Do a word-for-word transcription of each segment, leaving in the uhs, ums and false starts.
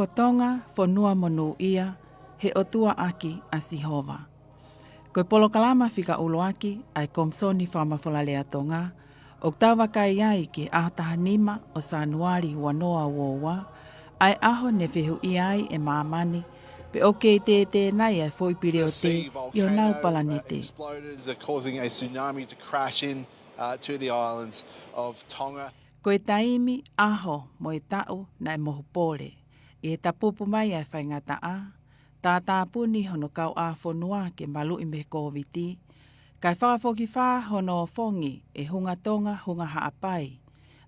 Ko Tonga, fonua monūʻia, he ʻOtua ʻaki ʻa Sihova. Ko e polokalama fika ʻuluaki ʻa e Komisoni Fakamafolalea Tonga, ʻoku tau vakai ai ki he ʻaho taha nima ʻo Sānuali ua noa ua ua, ʻa e ʻaho ne fehuʻia ai ʻe māmani pe ʻoku kei tētē nai ʻa e foʻi piliotē ʻi honau palanetē. Ko e taimi, ʻaho mo e taʻu naʻe mohu pole ʻi he tapupu mai ʻa e faingataʻa, tātāpuni hono kauʻāfonua ke maluʻi mei he Kōviti, kae fakafokifā hono ofongi ʻe Hunga Tonga Hunga Haʻapai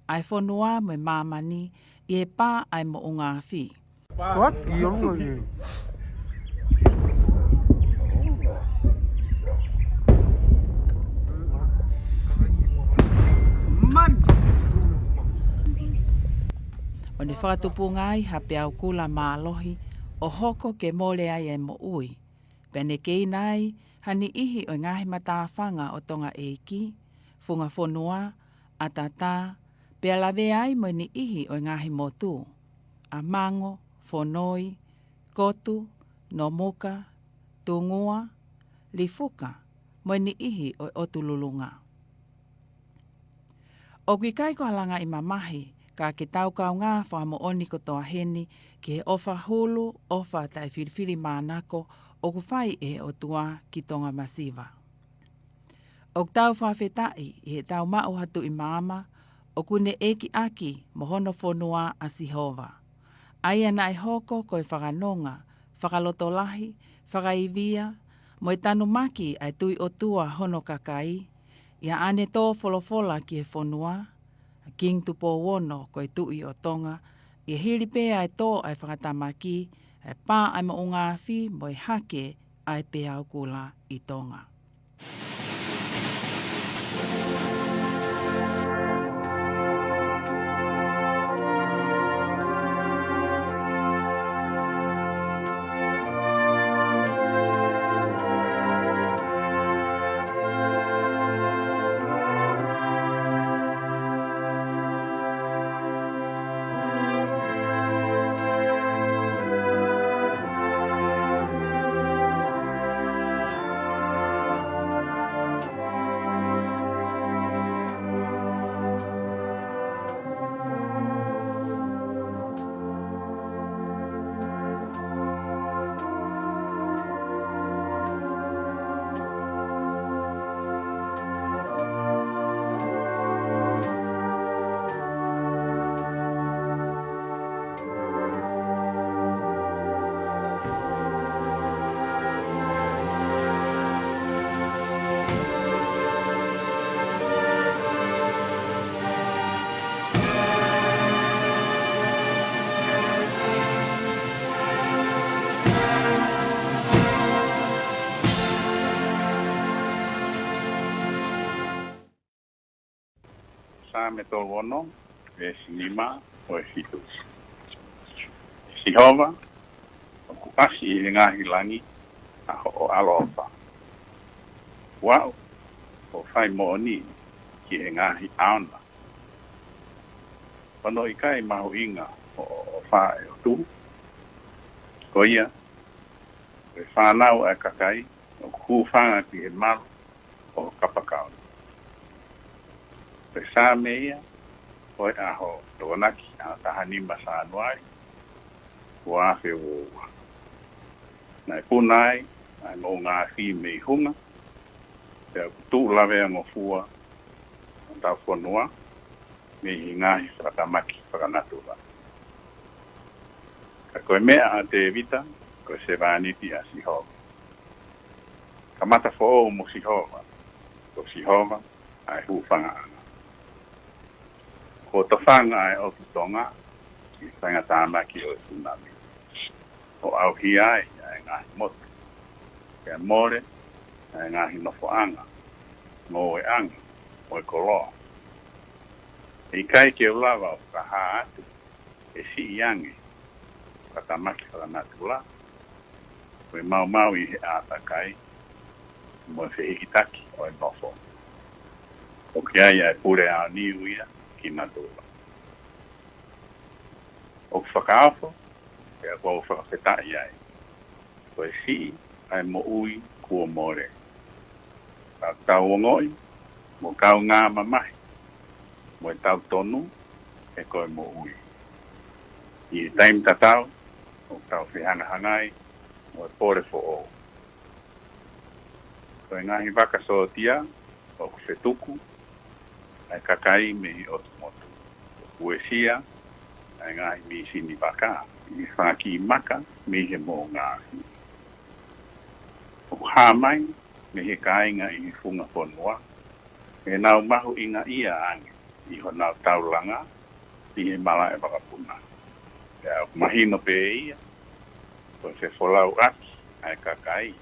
ʻa e fonua mo e māmani ʻi he pā ʻa e moʻunga afi. What? ʻO ne fakatupunga ai ha peau kula mālohi ʻo hoko ke mole ai e moʻui. Pea ne keina ai ha niʻihi ʻo e ngaahi matāfanga ʻo Tonga ʻEiki, Funga Fonua, ʻAtatā, pea lavea ai mo e niʻihi ʻo e ngaahi motu, ʻa Mango, Fonoi, Kotu, Nomuka, Tungua, Lifuka, mo e niʻihi ʻo e ʻOtu Lulunga. ʻOku ʻikai ko ha langaʻi mamahi, ka ke tau kaungā fakamoʻoni kotoa heni ki he ʻofa hulu, ʻofa taʻefilifilimānako ʻoku fai ʻe he ʻOtua ki Tonga masiva. ʻOku tau fakafetaʻi ʻi heʻetau maʻu ha Tuʻi Maama ʻoku ne ʻeiki ʻaki mo hono fonua ʻa Sihova, ʻa ia naʻe hoko ko e fakanonga, fakalotolahi, fakaivia, mo e tanumaki ʻa e Tuʻi ʻOtua hono kakai, ʻi haʻane tō folofola ki he fonua, ʻa Kingi Tupou Ono ko e Tuʻi ʻo Tonga, ʻi he hili pē ʻa e tō ʻa e fakatamaki, ʻa e pā ʻa e moʻunga afi mo e hake ʻa e peau kula ʻi Tonga. Saame tolu ono, veesi nima mo e fitu. Sihova, ʻoku ʻasi ʻi he ngaahi langi ʻa hoʻo ʻaloʻofa. Kuo aʻu hoʻo fai moʻoni ki he ngaahi ʻao na. Hono ʻikai mahuʻinga hoʻo ʻofa ʻe ʻOtua. Ko ia, ko e fānau ʻa e kakai ʻoku hūfanga ki he malu ʻo ho kapakau. Ko e saame ia ʻo e ʻaho Tokonaki, ʻaho taha nima Sānuali, ua afe ua ua. Naʻe puna ai ʻa e moʻunga afi mei Hunga, pea ʻoku tuʻu laveangofua hotau fonua mei he ngaahi fakatamaki fakanatula. Ka ko e meʻa ʻa Tēvita, ko e sevāniti ʻa Sihova. Kamata foʻou mo Sihova, ko Sihova ʻa e hūfangaʻanga. Kuo tofanga ʻa e ʻOtu Tonga ʻi he faingatāmaki ʻo e tūnami, ʻo ʻauhia ai ʻa e ngaahi motu, pea mole ʻa e ngaahi nofoʻanga, ngoueʻanga ʻo e koloa. ʻE ʻikai ke u lava ʻo fakahā atu ʻe siʻi ange fakatamaki fakanatula, ko e maumau ʻi he ʻātakai, mo e fehikitaki ʻo e nofo. ʻOku ʻi ai ʻa e pule aoniu ia ki natula. ʻOku fakaofo pea ʻoku ou fakafetaʻi ai. Ko e siʻi ʻa e moʻui kuo mole. Ka tau ongoʻi mo kaungā mamahi mo e tau tonu he ko e moʻui. ʻI he taimi tatau ʻoku tau fehangahangai mo e pole foʻou. Ko e ngaahi vaka sōtia ʻoku fetuku ʻa e kakai mei he ʻotu motu. ʻOku uesia ʻa e ngaahi mīsini vaka ʻi he fanga kiʻi maka mei he moʻunga afi. ʻOku hā mai mei he kāinga ʻi he funga fonua ʻenau mahuʻingaʻia ange ʻi honau taulanga ʻi he malaʻe vakapuna. Pea ʻoku mahino pē ia ko e fefolauʻaki ʻa e kakai,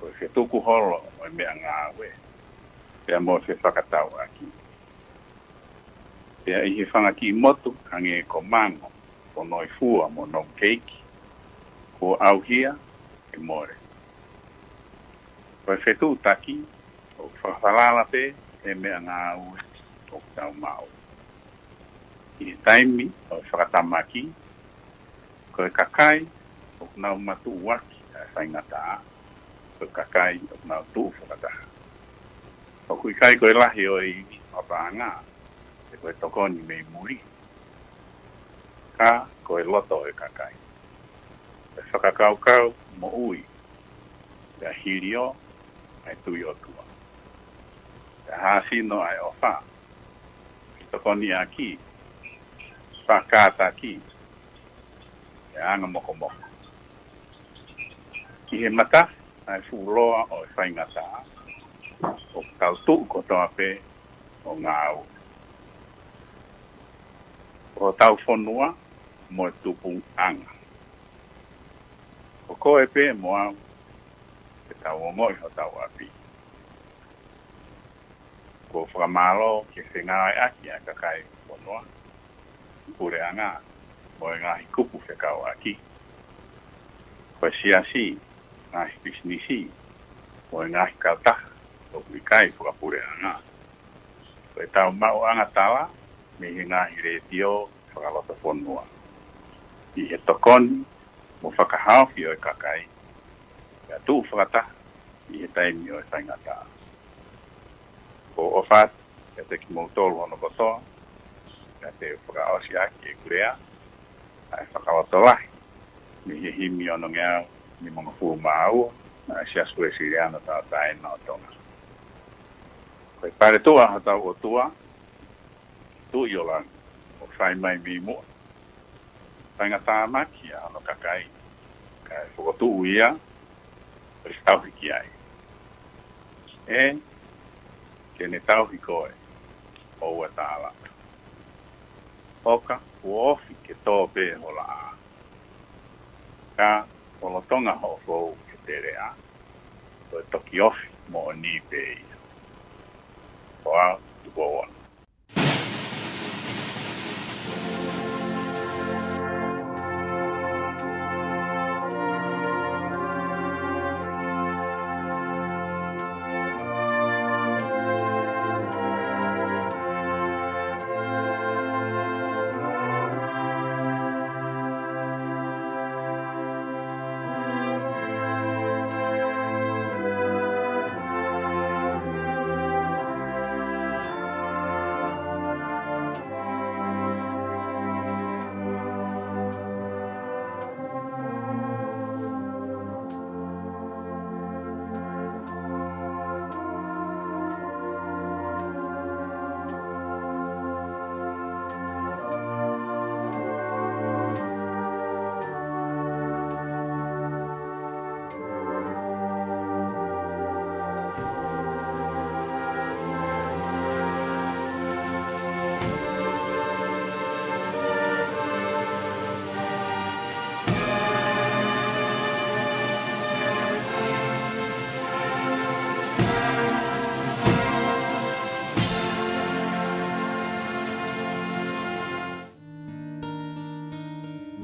ko e fetuku holo ʻo e meʻangāue pea mo e fefakatauʻaki. Pea ʻi he fanga kiʻi motu hangē ko Mango, Fonoifua mo Nongo Keiki, kuo ʻauhia ʻe mole. Ko e fetuʻutaki ʻoku fakafalala pē he meʻangāue ʻoku tau maʻu. ʻI he taimi ʻo e fakatamaki, ko e kakai ʻoku nau matuʻuaki ʻa e faingataʻa, ko e kakai ʻoku nau tuʻu fakataha. ʻOku ʻikai ko e lahi ʻo e ivi ʻo e paʻanga, pe ko e tokoni mei muli, ka ko e loto ʻo e kakai. Ko e fakakaukau moʻui, pea hilio ʻa e tui ʻOtua, pea hāsino ʻa e ʻofa, ke tokoniʻaki, fakataki, pea anga mokomoko. ʻI he matafi ʻa e fuʻu loa ʻo e faingataʻa, ʻoku tau tuʻu kotoa pē ʻo ngāue. Ko hotau fonua mo e tupuʻanga. Ko koe pē mo au ke tau ongoʻi hotau ʻapi. Ko e fakamālō ki he fengāueʻaki ʻa e kakai fonua, puleʻanga mo e ngaahi kupu fekauʻaki. Ko e siasi, ngaahi pisinisi mo e ngaahi kautaha ʻoku ʻikai fakapuleʻanga. Ko e tau maʻuʻanga tala mei he ngaahi letiō fakalotofonua ʻi he tokoni mo fakahaofi ʻo e kakai, pea tuʻu fakataha ʻi he taimi ʻo e faingataʻa. Ko e ʻofa atu kiate kimoutolu hono kotoa, pea te u fakaʻosi ʻaki ʻeku lea ʻa e fakalotolahi mei he himi onongeau nimangofulu mā ua ʻa e Siasi Uēsiliana Tauʻatāina ʻo Tonga. Ko e paletuʻa hotau ʻOtua, Tuʻi ʻo langi, ʻoku fai mai mei muʻa. Faingatāmaki ʻa hono kakai, kae fokotuʻu ia ʻo tauhi ki ai. ʻE, ke ne tauhi koe, ʻoua tālaʻa. ʻOka, kuo ofi ke tō pē ho laʻā, ka ʻo lolotonga hoʻo fou he teleʻa, ko e toki ofi moʻoni pē ia. Ko au, Tupou Ono.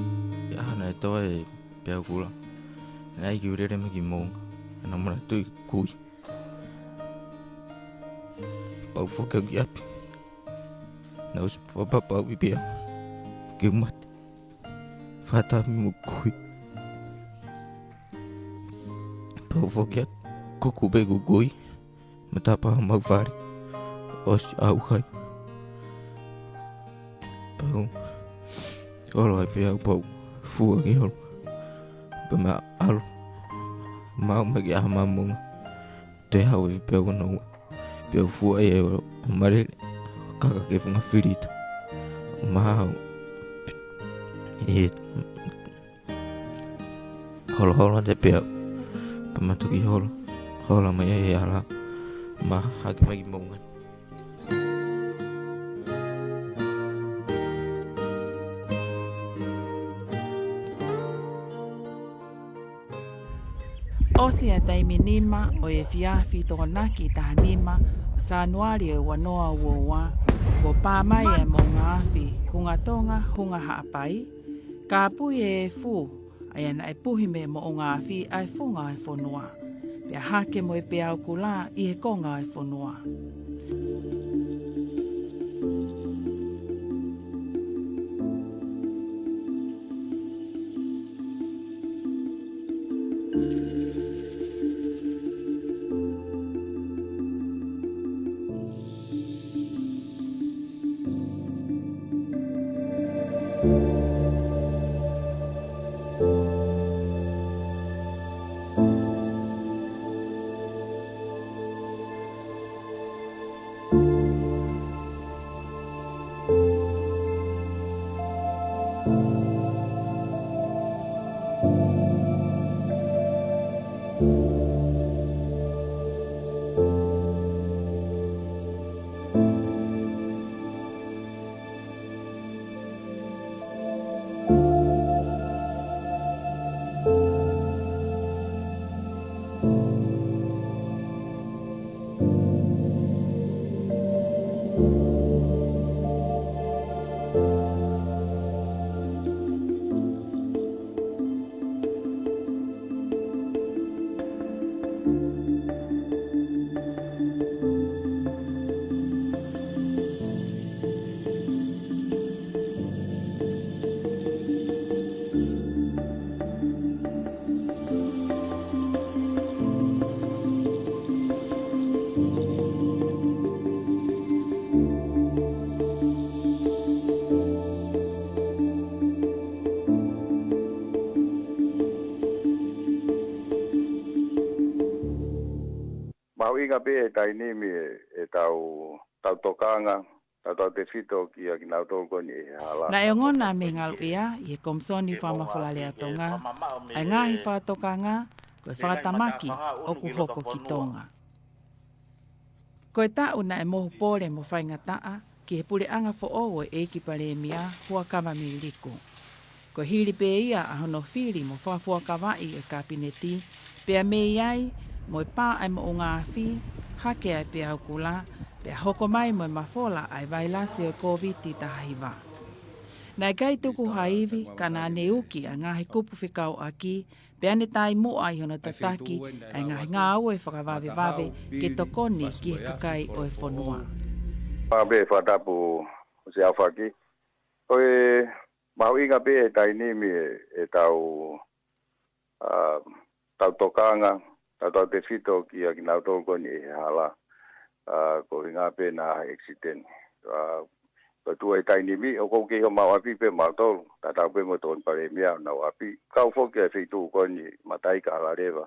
ʻI he ʻaho naʻe tō ai e peau kula, naʻe ʻai ke u lele mai ki moʻunga, naʻa mo e tui kui. Pau foki au ki ʻapi, naʻe ʻosi fakapapauʻi pē au ke u mate. Fata mi mukui. Pau foki atu, kuku pē kukui. Matapa mau fale. ʻOsi ʻauhai. Pau. Olo ai pē au pau. Fua ki holo. Pea ma alo. Mau ma ki ʻaha mamonga. Te hau e pea ua noa. Pea fua e o malele. Kaka ke funga filita. Mau. E holo holo te pea. Pea ma toki holo. Holo mai e ala. Ma hake mai ki mamonga. ʻOsi e taimi nima ʻo e efiafi Tokonaki taha nima ʻo Sānuali ʻo e ua noa ua ua, kuo pā mai e moʻunga afi Hunga Tonga, Hunga Haʻapai, kāpui e efu, ʻa ia naʻe puhi mei he moʻunga afi ʻa e funga ʻo e fonua. Pea hake mo e peau kula ʻi he konga ʻo e fonua. Mahuʻinga pē he taimi ni ʻe, ʻetau, tau tokanga, tau tautefito kia kinautolu ko eni ʻi he hala. Naʻe ongona mei he ngaluʻea ʻi he Komisoni Fakamafola Lea Tonga ʻa e ngaahi fakatokanga ko e fakatamaki ʻoku hoko ki Tonga. Ko e taʻu naʻe mohu pole mo faingataʻa ki he puleʻanga foʻou ʻo e ʻEiki Palēmia Huʻakavameiliku. Ko e hili pē ia ʻa hono fili mo fakafuakavaʻi e Kapineti, pea mei ai mo e pā ʻa e moʻunga afi, hake ʻa e peau kula, pea hoko mai mo e mafola ʻa e vailasi ʻo e Kōviti taha hiva. Naʻe ʻikai tuku ha ivi, ka naʻa ne uki ʻa e ngaahi kupu fekauʻaki, pea ne taʻimuʻa ʻi hono tataki ʻa e ngaahi ngāue fakavavevave ke tokoni ki he kakai ʻo e fonua. Pea pē fakatapu ʻo se afaki. Ko e mahuʻinga pē he taimi ni ʻe, ʻetau, ʻa, tau tokanga, tau tautefito kia kinautolu ko eni ʻi he hala, ʻa, ko e ʻuhinga pē naʻa ha accident. ʻA, ko e tuʻu he taimi ni, ʻoku ou kei homau ʻapi pē mautolu, tatau pē mo e Tokoni Palēmia ʻo honau ʻapi. Kau foki ʻa e feituʻu ko eni Mataika, Halaleva.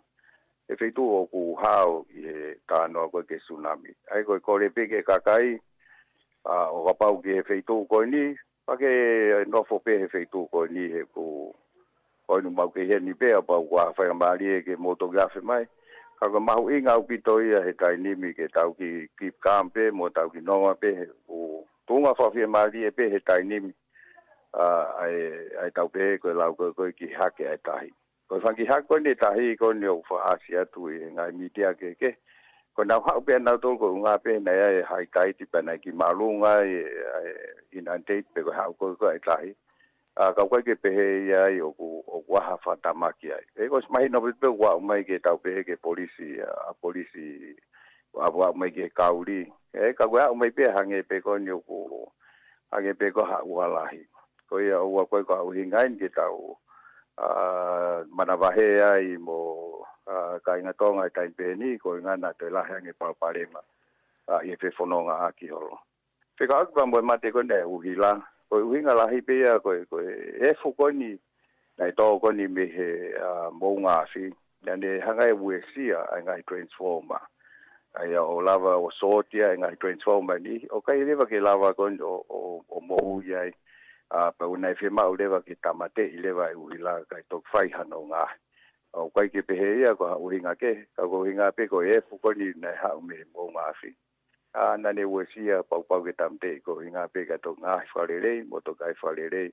ʻA e feituʻu ʻoku hao ʻi he talanoa ko ē ki he tsunami. ʻA ia ko e kole pē ki he kakai, ʻa, ʻo kapau ki he feituʻu ko eni, pea ke nofo pē he feituʻu ko eni he ʻoku, ko eni mau kei heni pē, ʻa pau kuo faingamālie ke mou toki afe mai. Ka ko e mahuʻinga ʻaupito ia he taimi ni ke tau kiʻi keep calm pē, mo tau kiʻi nonga pē he ʻoku tuʻunga fakafiemālie pē he taimi ni. ʻA, ʻa e, ʻa e tau pehē ko e lau ko ē ko e kiʻi hake ʻa e tahi. Ko e fanga kiʻi hake ko eni e tahi ko eni ʻoku fakaʻasi atu ʻi he ngaahi mītia kehekehe. Ko ʻenau haʻu pē ʻanautolu ko e ʻuhinga pē naʻe ʻi ai e high tide pea naʻe kiʻi māʻolunga ai e, e inundate pe ko e haʻu ko ē ko ē ʻa e tahi. ʻA, ka ʻoku ʻikai ke pehē ia ai ʻoku, ʻoku ʻi ai ha fakatamaki ai. ʻE, ko e mahino pē ʻoku aʻu mai ke tau pehē ki he polisi, ʻa, polisi, ʻa, aʻu mai ki he kauli. ʻE, ka ko e aʻu mai pē hangē pē ko eni ʻoku, hangē pē ko ha ʻuha lahi. Ko ia ʻoku ʻikai ko ha ʻuhinga ia ke tau, ā, manavahē ai mo, ā, kāinga Tonga he taimi pē ʻeni, koeʻuhinga naʻa toe lahi ange e palopalema, ā, ʻi he fefonongaʻaki holo. Fekauʻaki pea mo e mate ko eni ʻa e ʻuhila. Ko e ʻuhinga lahi pē ia ko e, ko e efu ko eni naʻe tō ko eni mei he, ā, moʻunga afi. Naʻa ne hanga ʻo uesia ʻa e ngaahi transformer. ʻA ia ʻo lava ʻo sōtia ʻa e ngaahi transformer ni, ʻo ʻikai leva ke lava ko eni ʻo, ʻo, ʻo moʻui ai. Ā, pea ʻoku ʻikai fiemaʻu leva ke tāmateʻi leva e ʻuhila kae toki fai hano ngaahi. ʻOku ʻikai ke pehē ia ko ha ʻuhinga kehe, ka ko e ʻuhinga pē ko e efu ko eni naʻe haʻu mei he moʻunga afi. Ā, naʻa ne uesia pea kuo pau ke tāmateʻi koeʻuhinga pē ke toki ngaahi fakalelei, mo toki ngaahi fakalelei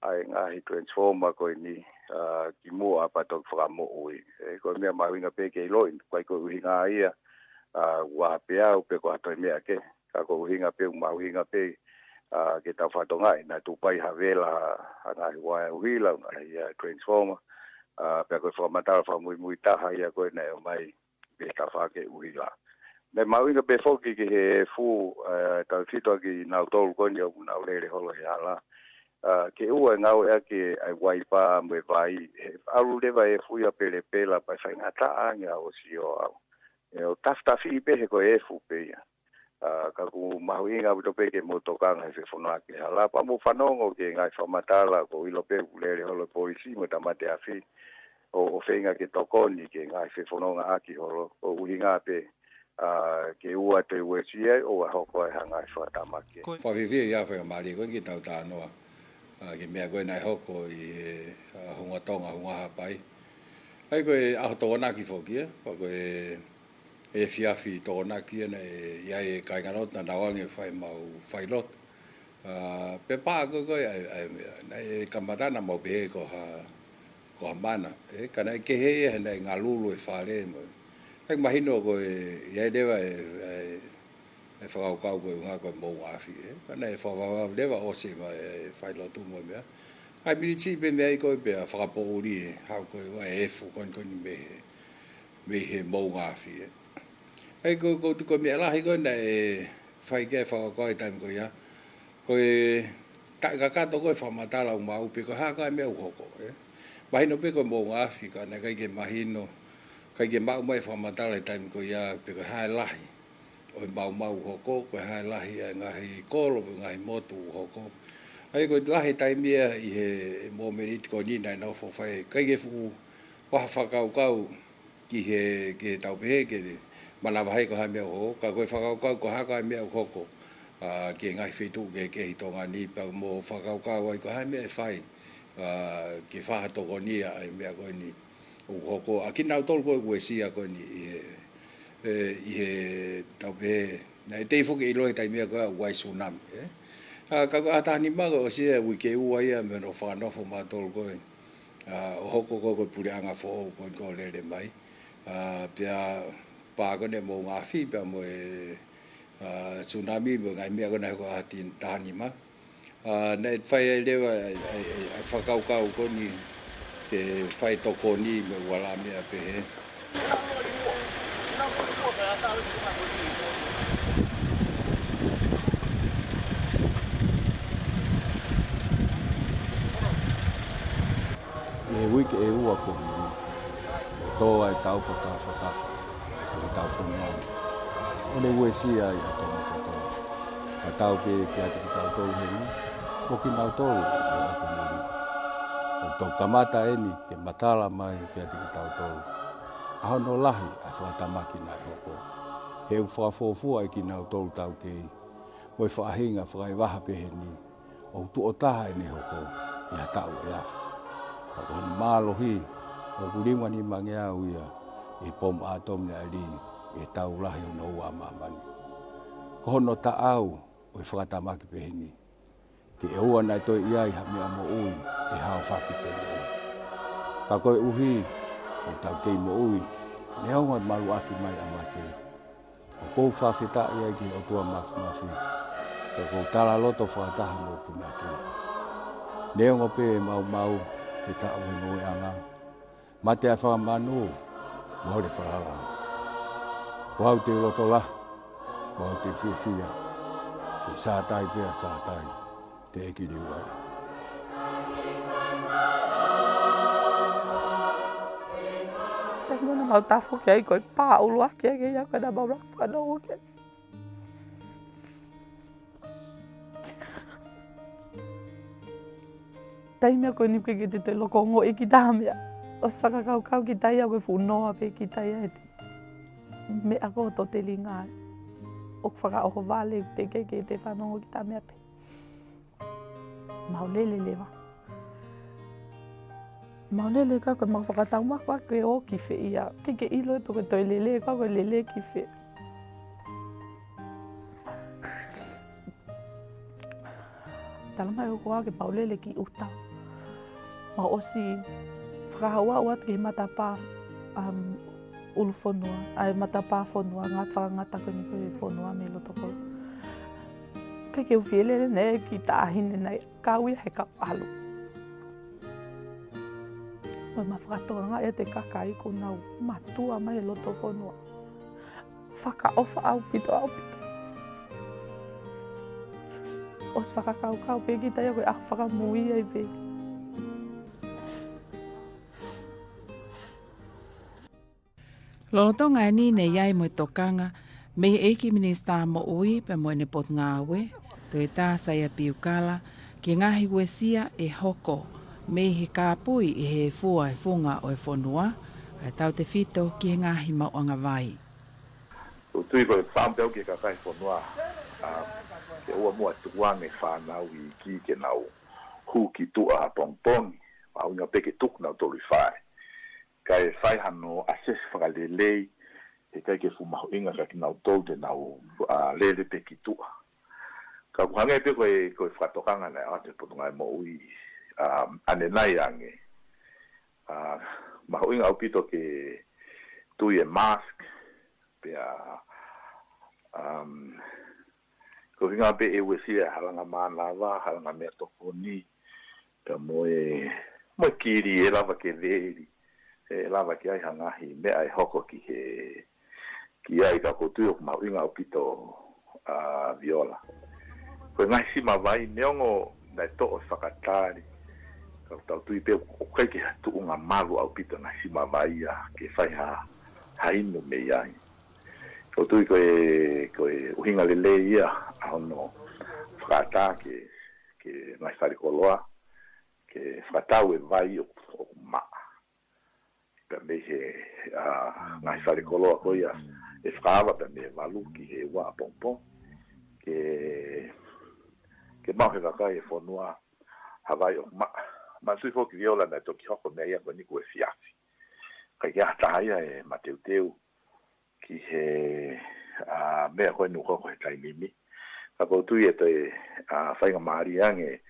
ʻa e ngaahi transformer ko eni, ā, kimuʻa pea toki fakamoʻui. Ē, ko e meʻa mahuʻinga pē ke ʻiloʻi, ʻoku ʻikai ko e ʻuhinga ia, ā, ʻoku ʻā pē au pe ko ha toe meʻa kehe. Ka ko e ʻuhinga pē, ʻoku mahuʻinga pē, ā, ke tau fakatokangaʻi naʻe tuʻu pē ʻi ha vela ha, ha ngaahi uaea ʻuhila, ngaahi, ā, transformer, ā, pea ko e fakamatala fakamuimui taha ia ko ē naʻe ʻomai mei he tafaʻaki ʻuhila. Naʻe mahuʻinga pē foki ki he efu, ā, tautefito ʻaki kinautolu ko eni ʻoku nau lele holo he hala, ā, ke ʻoua ʻe ngāueʻaki ʻa e uaipa mo e vai, he ʻalu leva e efu ia ʻo pelepela pea faingataʻa ange ʻa hoʻo sio ʻaʻau. Ē, ʻo tafitafiʻi pē he ko e efu pē ia. Ā, ka ʻoku mahuʻinga ʻaupito pē ke mou tokanga he fefonongaʻaki hala, pea mou fanongo ki he ngaahi fakamatala, ʻoku ou ʻilo pē ʻoku lele holo e polisi mo e tāmate afi, ʻo, ʻo feinga ke tokoni ki he ngaahi fefonongaʻaki holo, ko e ʻuhinga pē, ā, ke ʻoua toe uesia ai, ʻoua ʻe hoko ai ha ngaahi fakatamaki. Ko e fakafiefia ia faingamālie ko eni ke tau talanoa, ā, ki he meʻa ko ē naʻe hoko ʻi he, ā, Hunga Tonga, Hunga Haʻapai. ʻA ia ko e ʻaho Tokonaki foki ia, pea ko e efiafi Tokonaki ia naʻe ʻi ai e kāingalotu naʻa nau ō ange ʻo fai ʻemau failotu. Ā, pea pā ko ē ko ē, ʻa e, ʻa e, naʻe kamata naʻa mau pehē ko ha, ko ha mana. Ē, ka naʻe kehe ia he naʻe ngalulu e fale mo. ʻA ia mahino ko e, ʻi ai leva e, e, e fakakaukau ko e ʻuhinga ko e moʻunga afi, ē. Ka naʻe fakavavevave leva ʻo ʻosi mai e failotu mo e meʻa. ʻA ia miniti pē mei ai ko ē pea fakapoʻuli e haʻu ko ē ʻa e efu ko eni ko eni mei he, mei he moʻunga afi, ē. ʻA ia ko, ko, ko e meʻa lahi ko ē naʻe fai ki ai e fakakaukau he taimi ko ia. Ko e taʻe kakato ko ē e fakamatala ʻoku maʻu pe ko e hā koā e meʻa ʻoku hoko, ē. Mahino pē ko e moʻunga afi ka naʻe ʻikai ke mahino, ʻikai ke maʻu mai e fakamatala he taimi ko ia pe ko e hā e lahi ʻo e maumau ʻoku hoko, ko e hā e lahi ʻa e ngaahi kolo pe ngaahi motu ʻoku hoko. ʻA ia ko e lahi e taimi ia ʻi he momeniti ko eni naʻe nofo fai, ʻikai ke fuʻu ʻoange ha fakakaukau ki he, ke tau pehē, ke manavahē ko e hā e meʻa ʻoku hoko, ka ko e fakakaukau ko e hā koā e meʻa ʻoku hoko, ā, ki he ngaahi feituʻu kehekehe ʻi Tonga ni, pea mo fakakaukau ai ko e hā e meʻa ʻe fai, ā, ke fakatokoniʻi ʻa e meʻa ko eni ʻoku hoko, ʻa kinautolu ko ē ʻoku uesia ko eni ʻi he, ē, ʻi he tau pehē, naʻe tei foki ʻilo he taimi ia ko ē ʻoku ʻi ai e tsunami, ē. Ā, ka ko e ʻaho taha nima ko ē ʻosi e uike ua ia mei hono fakanofo ʻa mautolu ko ē, ā, ʻo hoko ko ē ko e puleʻanga foʻou ko ē ʻoku lele mai. Ā, pea pā ko eni e moʻunga afi pea mo e, ā, tsunami mo e ngaahi meʻa ko ē naʻe hoko he ʻaho ti-, taha nima. Ā, naʻe fai ai leva ʻa e, ʻa e, ʻa e, ʻa e fakakaukau ko eni ke fai tokoni mo e ua lā meʻa pehē. ʻI he uike ʻe ua ko eni, ʻe tō ai e tau fakafakafa ʻo e tau fonua ni, ʻo ne uesia ai ʻa Tonga kotoa. Tatau pē kiate kitautolu heni, mo kinautolu ʻi ʻotu muli. ʻOku tau kamata eni ke matala mai kiate kitautolu ʻa hono lahi ʻa e fakatamaki naʻe hoko. He ʻoku fakafuofua ʻe kinautolu taukei mo e faʻahinga fakaevaha pehē ni, ʻoku tuʻo taha ʻene hoko ʻi ha taʻu ʻe afe. Ka ko hono mālohi, ʻoku lima nimangeau ia ʻi he pomu ʻātomi naʻe lī ʻi he tau lahi hono ua ʻa māmani. Ko hono taʻau ʻo e fakatamaki pehē ni, ke ʻoua naʻa toe ʻi ai ha meʻa moʻui ʻe haofaki pe moʻui. Ka koeʻuhi ʻoku tau kei moʻui, neongo e maluʻaki mai ʻa mate, ʻoku ou fakafetaʻi ai ki he ʻOtua Māfimafi, pea ʻoku ou talaloto fakataha mo e punake. Neongo pē e maumau he taʻu he ngoueʻanga, mate ʻa e fakamanū, mole falala. Ko au te u loto lahi, ko au te u fiefia, ke sātai pea sātai, teʻeki liu ai. Mau tafoki ai ko e pā ʻuluaki ake ia ko ē naʻa mau laka fanongo ki ai. Taimi ko eni ʻoku ʻikai ke te toe loko ongoʻi kita ha meʻa. ʻOsi fakakaukau kita ia ko e fuʻu noa pē kita ia ʻeti. Meʻa ko ē ʻoku telinga ai. ʻOku fakaʻohovale teʻeki ke te fanongo kita ha meʻa pē. Mau lele leva. Mau lele ka ko e mau fakatau mai ko ē ke ō ki fē ia. ʻIkai ke ʻilo ʻe pe ko e toe lele ka ko e lele ki fē. Talamai ʻe he ʻOtua ke mau lele ki ʻuta. Mau ʻosi fakahauhau atu ki he matapā, um, ʻulu fonua, ʻa e matapā fonua, ngata, fakangata ko eni ko e fonua mei loto ko. ʻIkai ke u fie lele naʻe ʻi ai e kiʻi taʻahine naʻe kau ia he kau ʻalu. Mo e mau fakatokangaʻi atu e kakai kuo nau mātuʻa mai he loto fonua. Fakaʻofa ʻaupito, ʻaupito. ʻOsi fakakaukau pē kita ia ko e ʻaho fakamui ai pē. Lolotonga eni naʻe ʻi ai mo e tokanga mei he ʻEiki Minisitā Moʻui pea mo ʻene Potungāue, Toketā Saia Piukala, ki he ngaahi uesia ʻe hoko mei he kāpui ʻi he fua e funga ʻo e fonua, kae tautefito ki he ngaahi maʻuʻanga vai. ʻOku ou tui ko e fakaʻamu pē au ki he kakai fonua, ʻa, ke ʻoua muʻa tuku ange fānau iiki ke nau hū ki tuʻa ʻapongipongi, mahuʻinga pē ke tuku nautolu ʻi fē. Kae fai hano ʻasesi fakalelei, heʻikai ke fuʻu mahuʻinga kia kinautolu te nau, ʻa, lele pē ki tuʻa. Ka ʻoku hangē pē ko e, ko e fakatokanga naʻe ʻoatu ʻe he Potungāue Moʻui, ʻa, ʻanenai ange. ʻA, mahuʻinga ʻaupito ke tui e mask, pea, um, ko e ʻuhinga pē ʻe uesia e halanga mānava, halanga meʻatokoni, pea mo e, mo e kili ʻe lava ke veli, ʻe lava ke ʻi ai ha ngaahi meʻa ʻe hoko ki he, ki ai ka ʻoku ou tui ʻoku mahuʻinga ʻaupito, ʻa, Viola. Ko e ngaahi sima vai, neongo naʻe toʻo e fakatali, ka ʻoku tau tui pē ʻoku ʻikai ke ha tuʻunga malu ʻaupito e ngaahi sima vai ia ke fai ha, ha inu mei ai. ʻOku ou tui ko e, ko e ʻuhinga lelei ia ʻa hono fakaʻatā ki he, ki he ngaahi fale koloa, ke fakatau e vai ʻoku, ʻoku maʻa. Pea mei he, ʻa, ngaahi fale koloa ko ia, ʻe fakaava pea mei he valu ki he ua ʻapongipongi. Ke, ke maʻu ʻe he kakai e fonua ha vai ʻoku maʻa. Manatuʻi foki Viola naʻe toki hoko e meʻa ia ko eni kuo efiafi. ʻIkai ke ʻi ai ha taha ia ʻe mateuteu ki he, ʻa, meʻa ko eni ʻoku hoko he taimi ni. Ka ʻoku ou tui ʻe toe, ʻa, faingamālie ange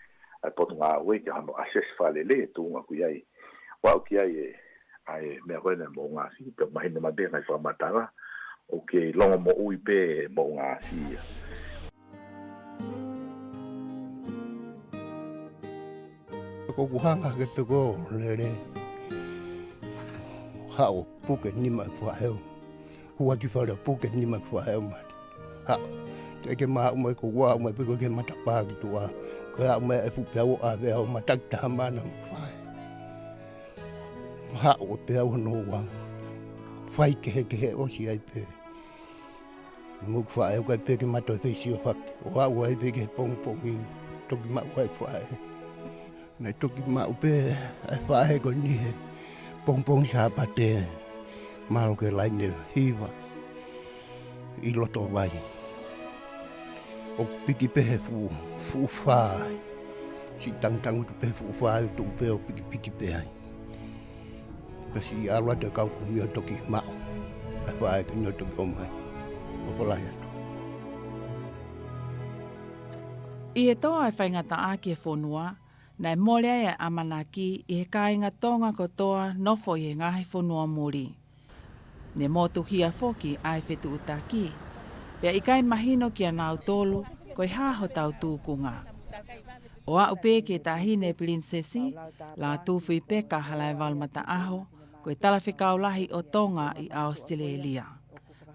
ʻa e Potungāue ke hano ʻasesi fakalelei e tuʻunga ʻoku ʻi ai. ʻOku aʻu ki ai e, ʻa e meʻa ko eni e moʻungaafi, pea mahino mai pē ʻa e fakamatala, ʻoku kei longomoʻui pē moʻungaafi ia. Ko ʻeku hanga ke pē ko e lele. Haʻu ʻo puke nima e faʻē. Hū atu ki fale ʻo puke nima e faʻē ʻo mate. Haʻu. Teʻeki ke ma aʻu mai ko ʻeku aʻu mai pē ko ē ki he matapā ki tuʻa. Ko e aʻu mai e fuʻu peau ʻo ʻave au ʻo mataki taha mana mo e faʻē. Haʻu ʻo peau hono ua. Fai kehekehe ʻosi ai pē. Mo e faʻē ʻoku ʻikai pē ke ma toe fesiofaki. ʻO aʻu ai pē ki he pongipongi, toki maʻu ai e faʻē. Naʻe toki maʻu pē ʻa e faʻē ko eni he pongipongi Sāpate, mālō ki he laine hiva ʻi loto vai. ʻOku piki pē he fuʻu, fuʻu fā. Siʻi tangutangutu pē he fuʻu fā ʻo tuʻu pē ʻo pikipiki pē ai. Pea siʻi ʻalu atu e kau kumi ʻo toki maʻu ʻa e faʻē ko eni ʻo toki ʻomai. ʻOfa lahi atu. ʻI he tō ʻa e faingataʻa ki he fonua, naʻe mole ai e ʻamanaki ʻi he kāinga Tonga kotoa nofo ʻi he ngaahi fonua muli. Ne motuhia foki ʻa e fetuʻutaki, pea ʻikai mahino kia nautolu ko e hā hotau tūkunga. ʻO aʻu pē ki he Taʻahine Pilinisesi Lātūfuipeka Halaevalu Mataʻaho, ko e Talafekau Lahi ʻo Tonga ʻi ʻAositelēlia.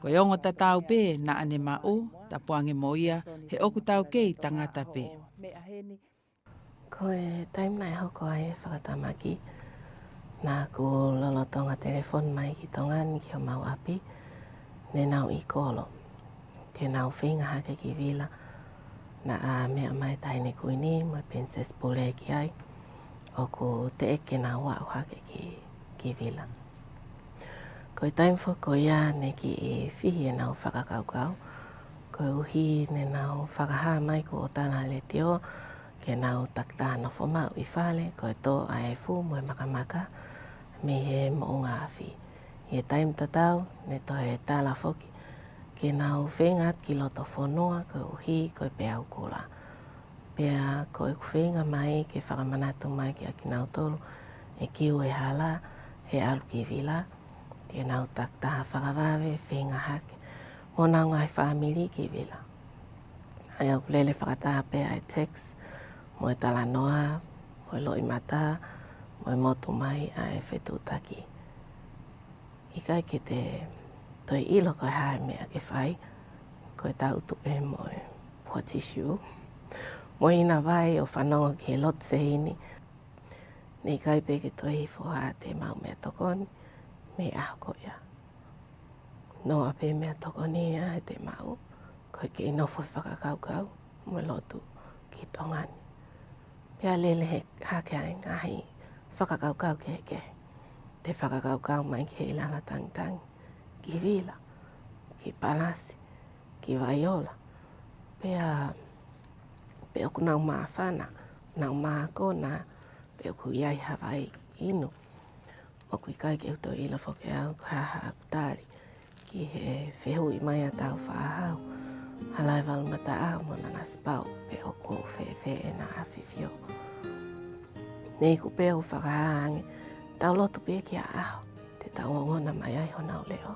Ko e ongo tatau pē naʻa ne maʻu, tapuange mo ia, he ʻoku tau kei tangata pē. Ko e taimi naʻe hoko ai e fakatamaki, Naʻá ku lolotonga telefoni mai ki Tonga ni ki homau ʻapi, ne nau ʻi kolo. Ke nau feinga hake ki Vila, naʻa meʻa mai Taʻahine Kuini mo e Pilinisesi Pule ki ai, ʻoku teʻeki ke nau aʻu hake ki, ki Vila. Ko e taimi foki ko ia ne kiʻi fihi ʻenau fakakaukau, koeʻuhi ne nau fakahā mai kuo tala ʻe he letiō ke nau takitaha nofo maʻu ʻi fale, ko e tō ʻa e efu mo e makamaka mei he moʻunga afi. ʻI he taimi tatau, ne toe tala foki ke nau feinga atu ki loto fonua koeʻuhi ko e peau kula. Pea ko ʻeku feinga mai ke fakamanatu mai kiate kinautolu ʻe kiu e hala he ʻalu ki Vila, ke nau takitaha fakavave, feinga hake mo honau ngaahi fāmili ki Vila. ʻA ia ʻoku lele fakataha pē ʻa e text, mo e talanoa, mo e loʻimata, mo e motu mai ʻa e fetuʻutaki. ʻIkai ke te toe ʻilo ko e hā e meʻa ke fai, ko e tangutu pē mo e puha tissue. Mo e ina vai ʻo fanongo ki he lotu seini. Ne ʻikai pē ke toe hifo ha toe maʻu meʻatokoni mei he ʻaho ko ia. Noa pē meʻatokoni ia ʻe toe maʻu, ko e kei nofo fakakaukau mo e lotu ki Tonga ni. Pea lele hake ai e ngaahi fakakaukau kehekehe. Toe fakakaukau mai ki he ʻilala tangitangi, ki Vila, ki Palasi, ki Vaiola. Pea, pe ʻoku nau māfana, nau mākona, pe ʻoku ʻi ai ha vai inu. ʻOku ʻikai ke u toe ʻilo foki au ko e hā haʻaku tali ki he fehuʻi mai ʻa Tāufaʻāhau Halaevalu Mataʻaho mo Nanasipauʻu pe ʻoku ou fēfē ʻena ʻAfifio. Ne iku pē ʻo fakahā ange, tau lotu pē ki ha ʻaho te tau ongona mai ai honau leʻo.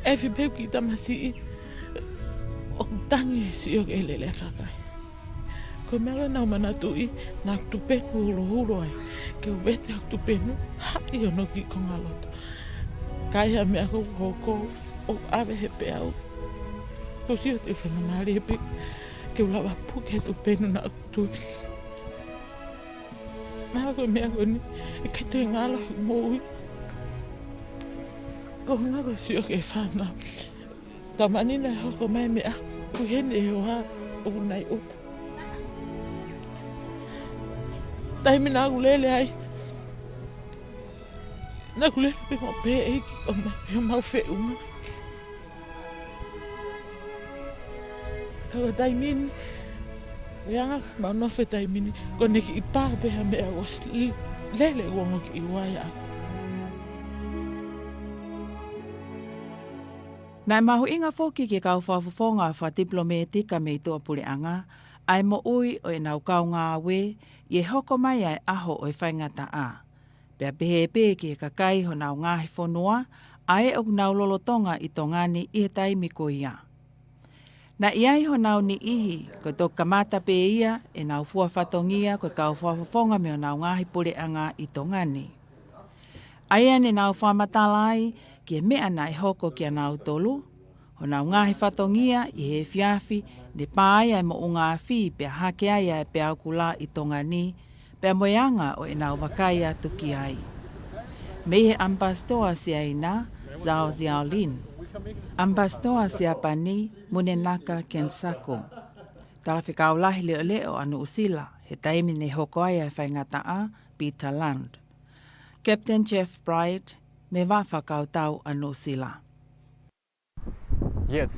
ʻEfi pē ki he tamasiʻi, ʻoku tangi e sio ki he lele ʻa e kakai. Ko e meʻa ko ē naʻá ku manatuʻi, naʻá ku tupenu hulohula ai, ke u vete hoku tupenu, haʻi hono kiʻi kongaloto. Ka ʻi ha meʻa ʻoku hoko, ʻoku ʻave he peau. Ko e sio te u faingamālie pē ke u lava puke e tupenu naʻá ku tui. Mahalo ko e meʻa ko eni ʻe ʻikai toe ngalo he moʻui. Ko e ʻuhinga ko e sio ki he fānau. Taimi naʻe hoko mai e meʻa, ʻoku ʻi heni e hoa ʻoku nau ʻuta. Taimi naʻá ku lele ai, naʻá ku lele pē mo pehē ʻEiki, ʻomai pē homau feʻunga. Ka ko e taimi ni, ʻe anga mau nofo he taimi ni, ko ʻene kiʻi pā pē ha meʻa ʻoku ʻosi lele ʻo ongo ki ʻi uai aku. Naʻe mahuʻinga foki ki he kau fakafofonga fakatipilōmētika mei tuʻapuleʻanga ʻa e moʻui ʻo ʻenau kau ngāue ʻi he hoko mai ʻa e ʻaho ʻo e faingataʻa. Pea pehē pē ki he kakai honau ngaahi fonua, ʻa ē ʻoku nau lolotonga ʻi Tonga ni ʻi he taimi ko ia. Naʻe ʻi ai honau niʻihi, ko e toki kamata pē ia ʻenau fua fatongia ko e kau fakafofonga mei honau ngaahi puleʻanga ʻi Tonga ni. ʻA ia ne nau fakamatala ai ki he meʻa naʻe hoko kia nautolu, honau ngaahi fatongia ʻi he efiafi, ne pā ai ʻa e moʻunga afi pea hake ai ʻa e peau kula ʻi Tonga ni, pea mo e anga ʻo ʻenau vakai atu ki ai. Mei he ʻAmipasitoa Siaina, Zhao Xiaolin. ʻAmipasitoa Siapani, Munenaka Kensaku. Talafekau Lahi Leʻoleʻo ʻa Nuʻusila, he taimi ne hoko ai ʻa e faingataʻa, Peter Land. Captain Jeff Bright, mei he Vaʻa Fakakautau ʻa Nuʻusila. Yes,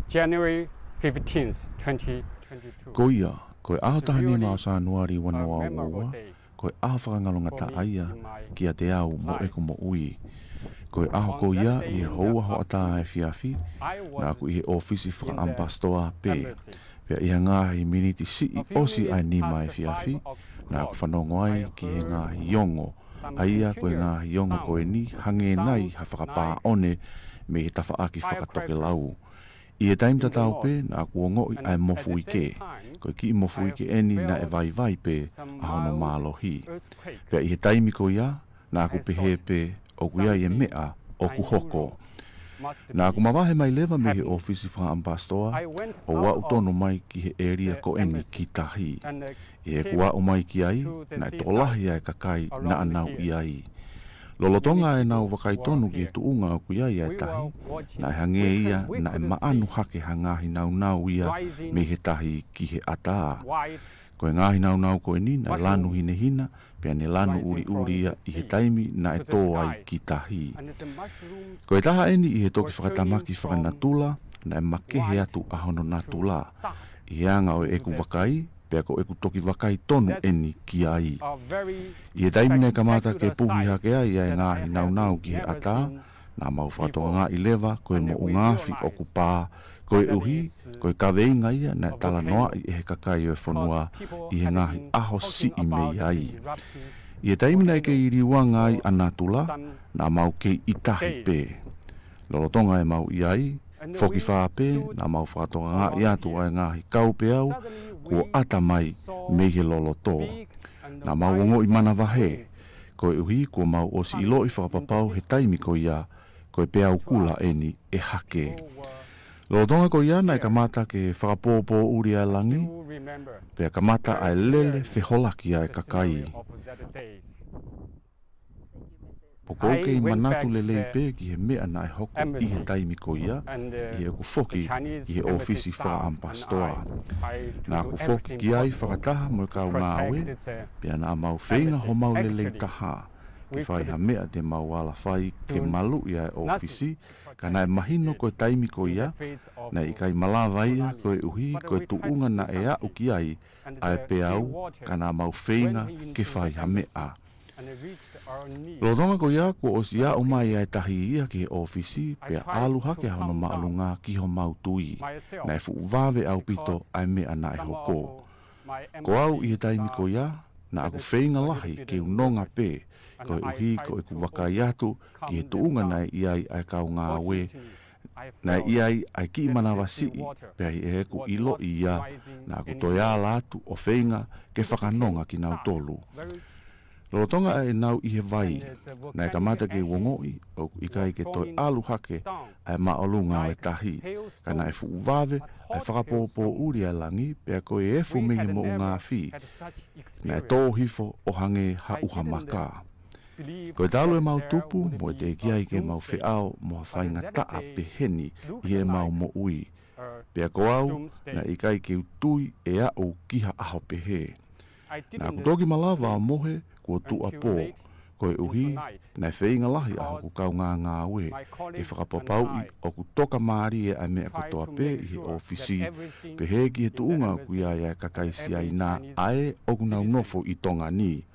January fifteenth, twenty twenty-two. Ko ia, ko e ʻaho taha nima ʻo Sānuali ua noa ua ua, ko e ʻaho fakangalongataʻa ia kiate au mo ʻeku moʻui. Ko e ʻaho ko ia ʻi he houa hoʻatā efiafi, naʻá ku ʻi he ʻōfisi fakaʻamipasitoa pē. Pea ʻi he ngaahi miniti siʻi ʻosi ʻa e nima efiafi, naʻá ku fanongo ai ki he ngaahi ongo. ʻA ia ko e ngaahi ongo ko eni hangē nai ha fakapāʻone mei he tafaʻaki fakatokelau. ʻI he taimi tatau pē naʻá ku ongoʻi ʻa e mofuike. Ko e kiʻi mofuike eni naʻe vaivai pē ʻa hono mālohi. Pea ʻi he taimi ko ia, naʻá ku pehē pē ʻoku ʻi ai e meʻa ʻoku hoko. Naʻá ku mavahe mai leva mei he ʻōfisi fakaʻamipasitoa ʻo aʻu tonu mai ki he ʻēlia ko eni ki tahi. ʻI heʻeku aʻu mai ki ai, naʻe tokolahi ʻa e kakai naʻa nau ʻi ai. Lolotonga ʻenau vakai tonu ki he tuʻunga ʻoku ʻi ai ʻa e tahi, naʻe hangē ia naʻe maʻanu hake ha ngaahi naunau ia mei he tahi ki he ʻatā. Ko e ngaahi naunau ko eni naʻe lanu hinehina, pea ne lanu ʻuliʻuli ia ʻi he taimi naʻe tō ai ki tahi. Ko e taha eni ʻi he toki fakatamaki fakanatula, naʻe makehe atu ʻa hono natula. ʻI he anga ʻo ʻeku vakai, pea ko ʻeku toki vakai tonu eni ki ai. ʻI he taimi naʻe kamata ke puhi hake ai ʻa e ngaahi naunau ki he ʻatā, naʻa mau fakatokangaʻi leva ko e moʻunga afi ʻoku pā, koeʻuhi ko e kaveinga ia naʻe talanoaʻi ʻe he kakai ʻo e fonua ʻi he ngaahi ʻaho siʻi mei ai. ʻI he taimi naʻe kei liliu anga ai ʻa natula, naʻa mau kei ʻi tahi pē. Lolotonga ʻemau ʻi ai, fokifā pē, naʻa mau fakatokangaʻi atu ʻa e ngaahi kaupeau kuo ʻata mai mei he loloto. Naʻa mau ongoʻi manavahē, koeʻuhi kuo mau ʻosi ʻiloʻi fakapapau he taimi ko ia, ko e peau kula eni ʻe hake. Lolotonga ko ia naʻe kamata ke fakapōpōʻuli ʻa e langi, pea kamata ʻa e lele feholaki ʻa e kakai. ʻOku ou kei manatu lelei pē ki he meʻa naʻe hoko ʻi he taimi ko ia, ʻi heʻeku foki ki he ʻōfisi fakaʻamipasitoa. Naʻá ku foki ki ai fakataha mo e kau ngāue, pea naʻa mau feinga homau lelei taha ke fai ha meʻa te mau ala fai ke maluʻi ʻa e ʻōfisi, ka naʻe mahino ko e taimi ko ia, naʻe ʻikai malava ia koeʻuhi ko e tuʻunga naʻe aʻu ki ai ʻa e peau, ka naʻa mau feinga ke fai ha meʻa. Lolotonga ko ia kuo ʻosi aʻu mai ʻa e tahi ia ki he ʻōfisi, pea ʻalu hake ʻa hono māʻolunga ki homau tui. Naʻe fuʻu vave ʻaupito ʻa e meʻa naʻe hoko. Ko au ʻi he taimi ko ia, naʻá ku feinga lahi ke u nonga pē, koeʻuhi ko ʻeku vakai atu ki he tuʻunga naʻe ʻi ai ʻa e kau ngāue, naʻe ʻi ai ʻa e kiʻi manavasiʻi, pea ʻi heʻeku ʻiloʻi ia, naʻá ku toe ala atu ʻo feinga ke fakanonga kinautolu. Lolotonga ʻa ʻenau ʻi he vai, naʻe kamata ke u ongoʻi ʻoku ʻikai ke toe ʻalu hake ʻa e māʻolunga ʻo e tahi, ka naʻe fuʻu vave ʻa e fakapōpōʻuli ʻa e langi, pea ko e efu mei he moʻunga afi, naʻe tō hifo ʻo hangē ha ʻuha maka. Ko e talu ʻemau tupu mo e teʻeki ai ke mau feʻao mo ha faingataʻa peheni ʻi heʻemau moʻui. Pea ko au, naʻe ʻikai ke u tui ʻe aʻu ki ha ʻaho pehē. Naʻá ku toki malava ʻo mohe kuo tuʻuapō, koeʻuhi naʻe feinga lahi ʻa hoku kaungā ngāue ke fakapapauʻi ʻoku tokamālie ʻa e meʻa kotoa pē ʻi he ʻōfisi, pehē ki he tuʻunga ʻoku ʻi ai ʻa e kakai Siaina ʻa ē ʻoku nau nofo ʻi Tonga ni.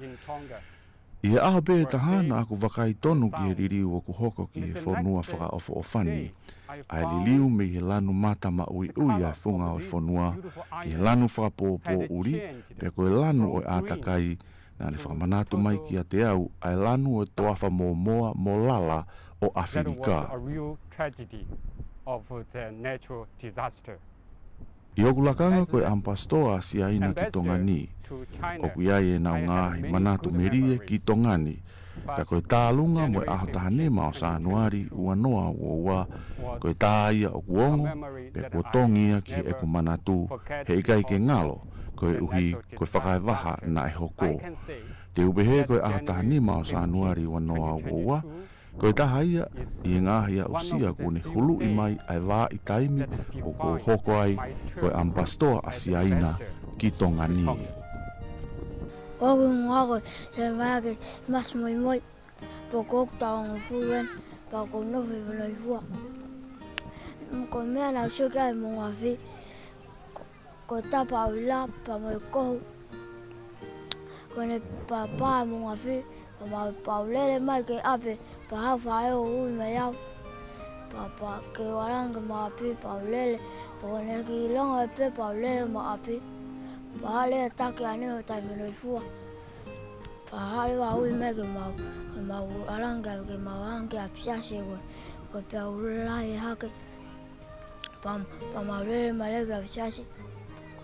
ʻI he ʻaho pē ʻe taha naʻá ku vakai tonu ki he liliu ʻoku hoko ki he fonua fakaʻofoʻofa ni. ʻA e liliu mei he lanu mata maʻuiʻui ʻa e funga ʻo e fonua, ki he lanu fakapōpōʻuli, pea ko e lanu ʻo e ʻātakai, naʻá ne fakamanatu mai kiate au ʻa e lanu ʻo e toafa mōmoa mo lala ʻo ʻAfilika. ʻI hoku lakanga ko e ʻamipasitoa ʻa Siaina ki Tonga ni, ʻoku ʻi ai ʻenau ngaahi manatu melie ki Tonga ni, ka ko e tālunga mo e ʻaho taha nima ʻo Sānuali ua noa ua ua, ko e tā ia ʻoku ongo, pea kuo tongi ia ki heʻeku manatu, heʻikai ke ngalo, koeʻuhi ko e fakaevaha naʻe hoko. Te u pehē ko e ʻaho taha nima ʻo Sānuali ua noa ua ua, ko e taha ia ʻi he ngaahi aʻusia kuo ne huluʻi mai ʻa e vahaʻa taimi ʻoku ou hoko ai ko e ʻamipasitoa ʻa Siaina ki Tonga ni. ʻOku ngako se mai ke masi moi moi, pea ʻoku ou taʻu hongofulu eni, pea ʻoku ou nofo ʻi Vainoifua. Ko e meʻa naʻá ku sio ki ai mo ngafi, ko e tapa ʻo ila, pea mo e kohu. Ko ʻene papa mo ngafi, pea mau pau lele mai ki ʻapi, pea haʻu faʻē ʻo ui mai au. Pea pau ke u ʻalu ange ki ʻapi, pau lele, pea ko ʻene kiʻi longo ʻe pē pau lele mo ʻapi. Pea hale taki ane ʻo tai Vainoifua. Pea hale ua ui mai ke mau, ke mau ʻalu ange, ke mau ʻalu ange ki ʻapi siasi ko, ko e peau lahi hake. Pea, pea mau lele mai leva ki ʻapi siasi.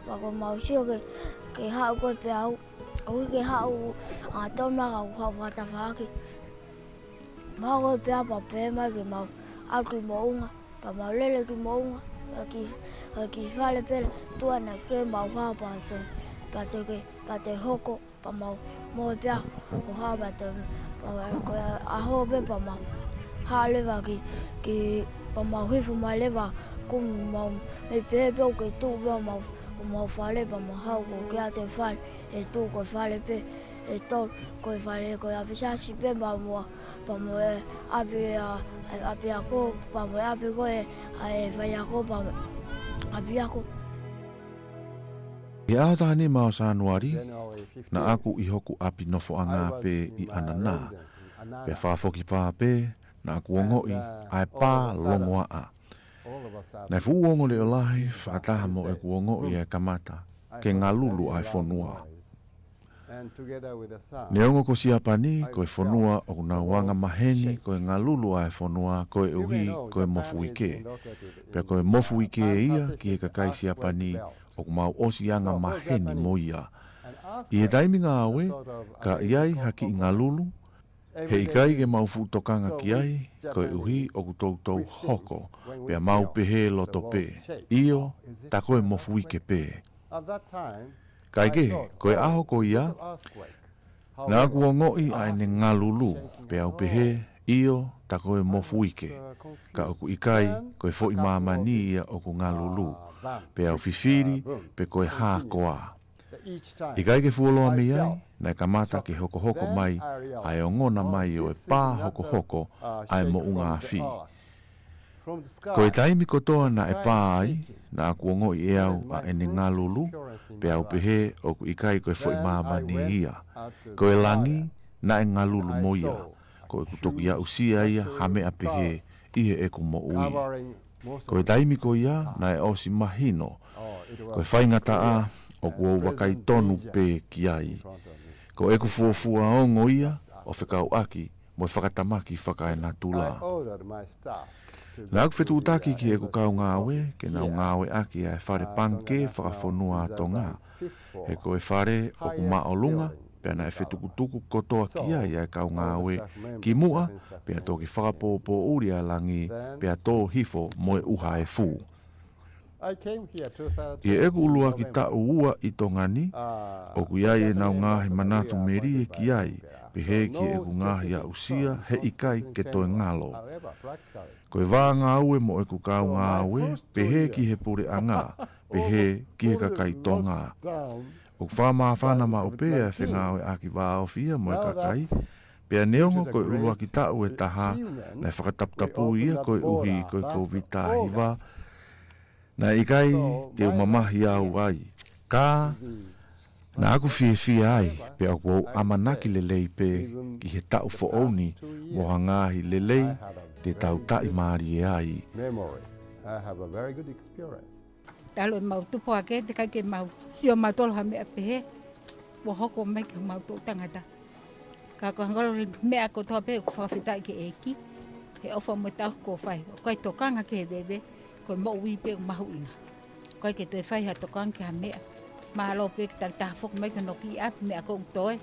Pea ko mau sio ke, ke haʻu ko e peau. ʻOku ke haʻu ʻa tona ka ʻoku haʻu fakatafaʻaki. Mau ko e peau pea pehē mai ke mau, ʻAlu ki Moʻunga, pea mau lele ki Moʻunga, ʻa ki, ʻa ki fale pē, tuʻa naʻe ʻikai ke mau hao pea toe, pea toe ke, pea toe hoko, pea mau mohe pē ʻo hao pea toe, pea ko e ʻaho pē pea mau hao leva ki, ki, pea mau hifo mai leva, kuo mau meʻa pē pea ʻoku tuʻu pē mau, ʻo mau fale pea mau haʻu ko ē ki he fale, ʻe tuʻu ko e fale pē, ʻe tolu, ko e fale ko e ʻapi siasi pē pea mo, pea mo e ʻapi ʻa, ʻapiako, pea mo e ʻapi ko ē ʻa e faiako, pea mo e ʻapiako. ʻI he ʻaho taha nima ʻo Sānuali, naʻa ku ʻi hoku ʻapi nofoʻanga pē ʻi ʻAnana. Pea fakafoki pā pē, naʻa ku ongoʻi ʻa e pā longoaʻa. Naʻe fuʻu ongo leʻo lahi fakataha mo ʻeku ongoʻi ʻa e kamata ke ngalulu ʻa e fonua. Neongo ko Siapani ko e fonua ʻoku nau anga maheni ko e ngalulu ʻa e fonua koeʻuhi ko e mofuike. Pea ko e mofuike ia ki he kakai Siapani ʻoku mau ʻosi anga maheni mo ia. ʻI he taimi ngāue, ka ʻi ai ha kiʻi ngalulu, heʻikai ke mau fuʻu tokanga ki ai, koeʻuhi ʻoku toutou hoko, pea mau pehē loto pē, ʻio, tā ko e mofuike pē. Kaikehe, ko e ʻaho ko ia, naʻa ku ongoʻi ʻa ʻene ngalulu, pea u pehē, ʻio, tā ko e mofuike, ka ʻoku ʻikai ko e foʻi māmani ia ʻoku ngalulu, pea u fifili, pe ko e hā koā. ʻIkai ke fuoloa mei ai, naʻe kamata ke hokohoko mai ʻa e ongona mai ʻo e pā hokohoko ʻa e moʻunga afi. Ko e taimi kotoa naʻe pā ai, naʻa ku ongoʻi ʻe au ʻa ʻene ngalulu, pea u pehē ʻoku ʻikai ko e foʻi māmani ia. Ko e langi, naʻe ngalulu mo ia. Ko ʻeku toki aʻusia ia ha meʻa pehē ʻi heʻeku moʻui. Ko e taimi ko ia, naʻe ʻosi mahino. Ko e faingataʻa ʻoku ou vakai tonu pē ki ai. Ko ʻeku fuofua ongo ia, ʻo fekauʻaki mo e fakatamaki fakaenatula. Naʻa ku fetuʻutaki ki heʻeku kau ngāue, ke nau ngāueʻaki ʻa e fale pangikē fakafonua ʻa Tonga. He ko e fale ʻoku māʻolunga, pea naʻe fetukutuku kotoa ki ai ʻa e kau ngāue ki muʻa, pea toki fakapōpōʻuli ʻa e langi, pea tō hifo mo e ʻuha efu. ʻI heʻeku ʻuluaki taʻu ua ʻi Tonga ni, ʻoku ʻi ai ʻenau ngaahi manatu melie ki ai, pehē ki heʻeku ngaahi aʻusia, heʻikai ke toe ngalo. Ko e vā ngāue mo ʻeku kau ngāue, pehē ki he puleʻanga, pehē ki he kakai Tonga. ʻOku fakamāfana maʻu pē ʻa e fengāueʻaki vāofi ia mo e kakai, pea neongo ko e ʻuluaki taʻu ʻe taha, naʻe fakataputapui ia koeʻuhi ko e Kōviti taha hiva, naʻe ʻikai te u mamahi au ai. Ka, naʻa ku fiefia ai, pea ʻoku ou ʻamanaki lelei pē ki he taʻu foʻou ni mo ha ngaahi lelei te tau taʻimālie ai. Memory. I have a very good experience. Talu ʻemau tupu hake, teʻeki ke mau sio mautolu ha meʻa pehē, ʻo hoko mai ki homau toʻutangata. Ka ko e ngalo meʻa kotoa pē ʻoku fakafetaʻi ki he ʻEiki, he ʻofa mo e tau ko fai, ʻoku ʻikai tokanga ki he veve, ko e moʻui pē ʻoku mahuʻinga. ʻOku ʻikai ke toe fai ha tokanga ki ha meʻa. Mālō pē ke takitaha foki mai ki hono kiʻi ʻapi meʻa ʻoku toe,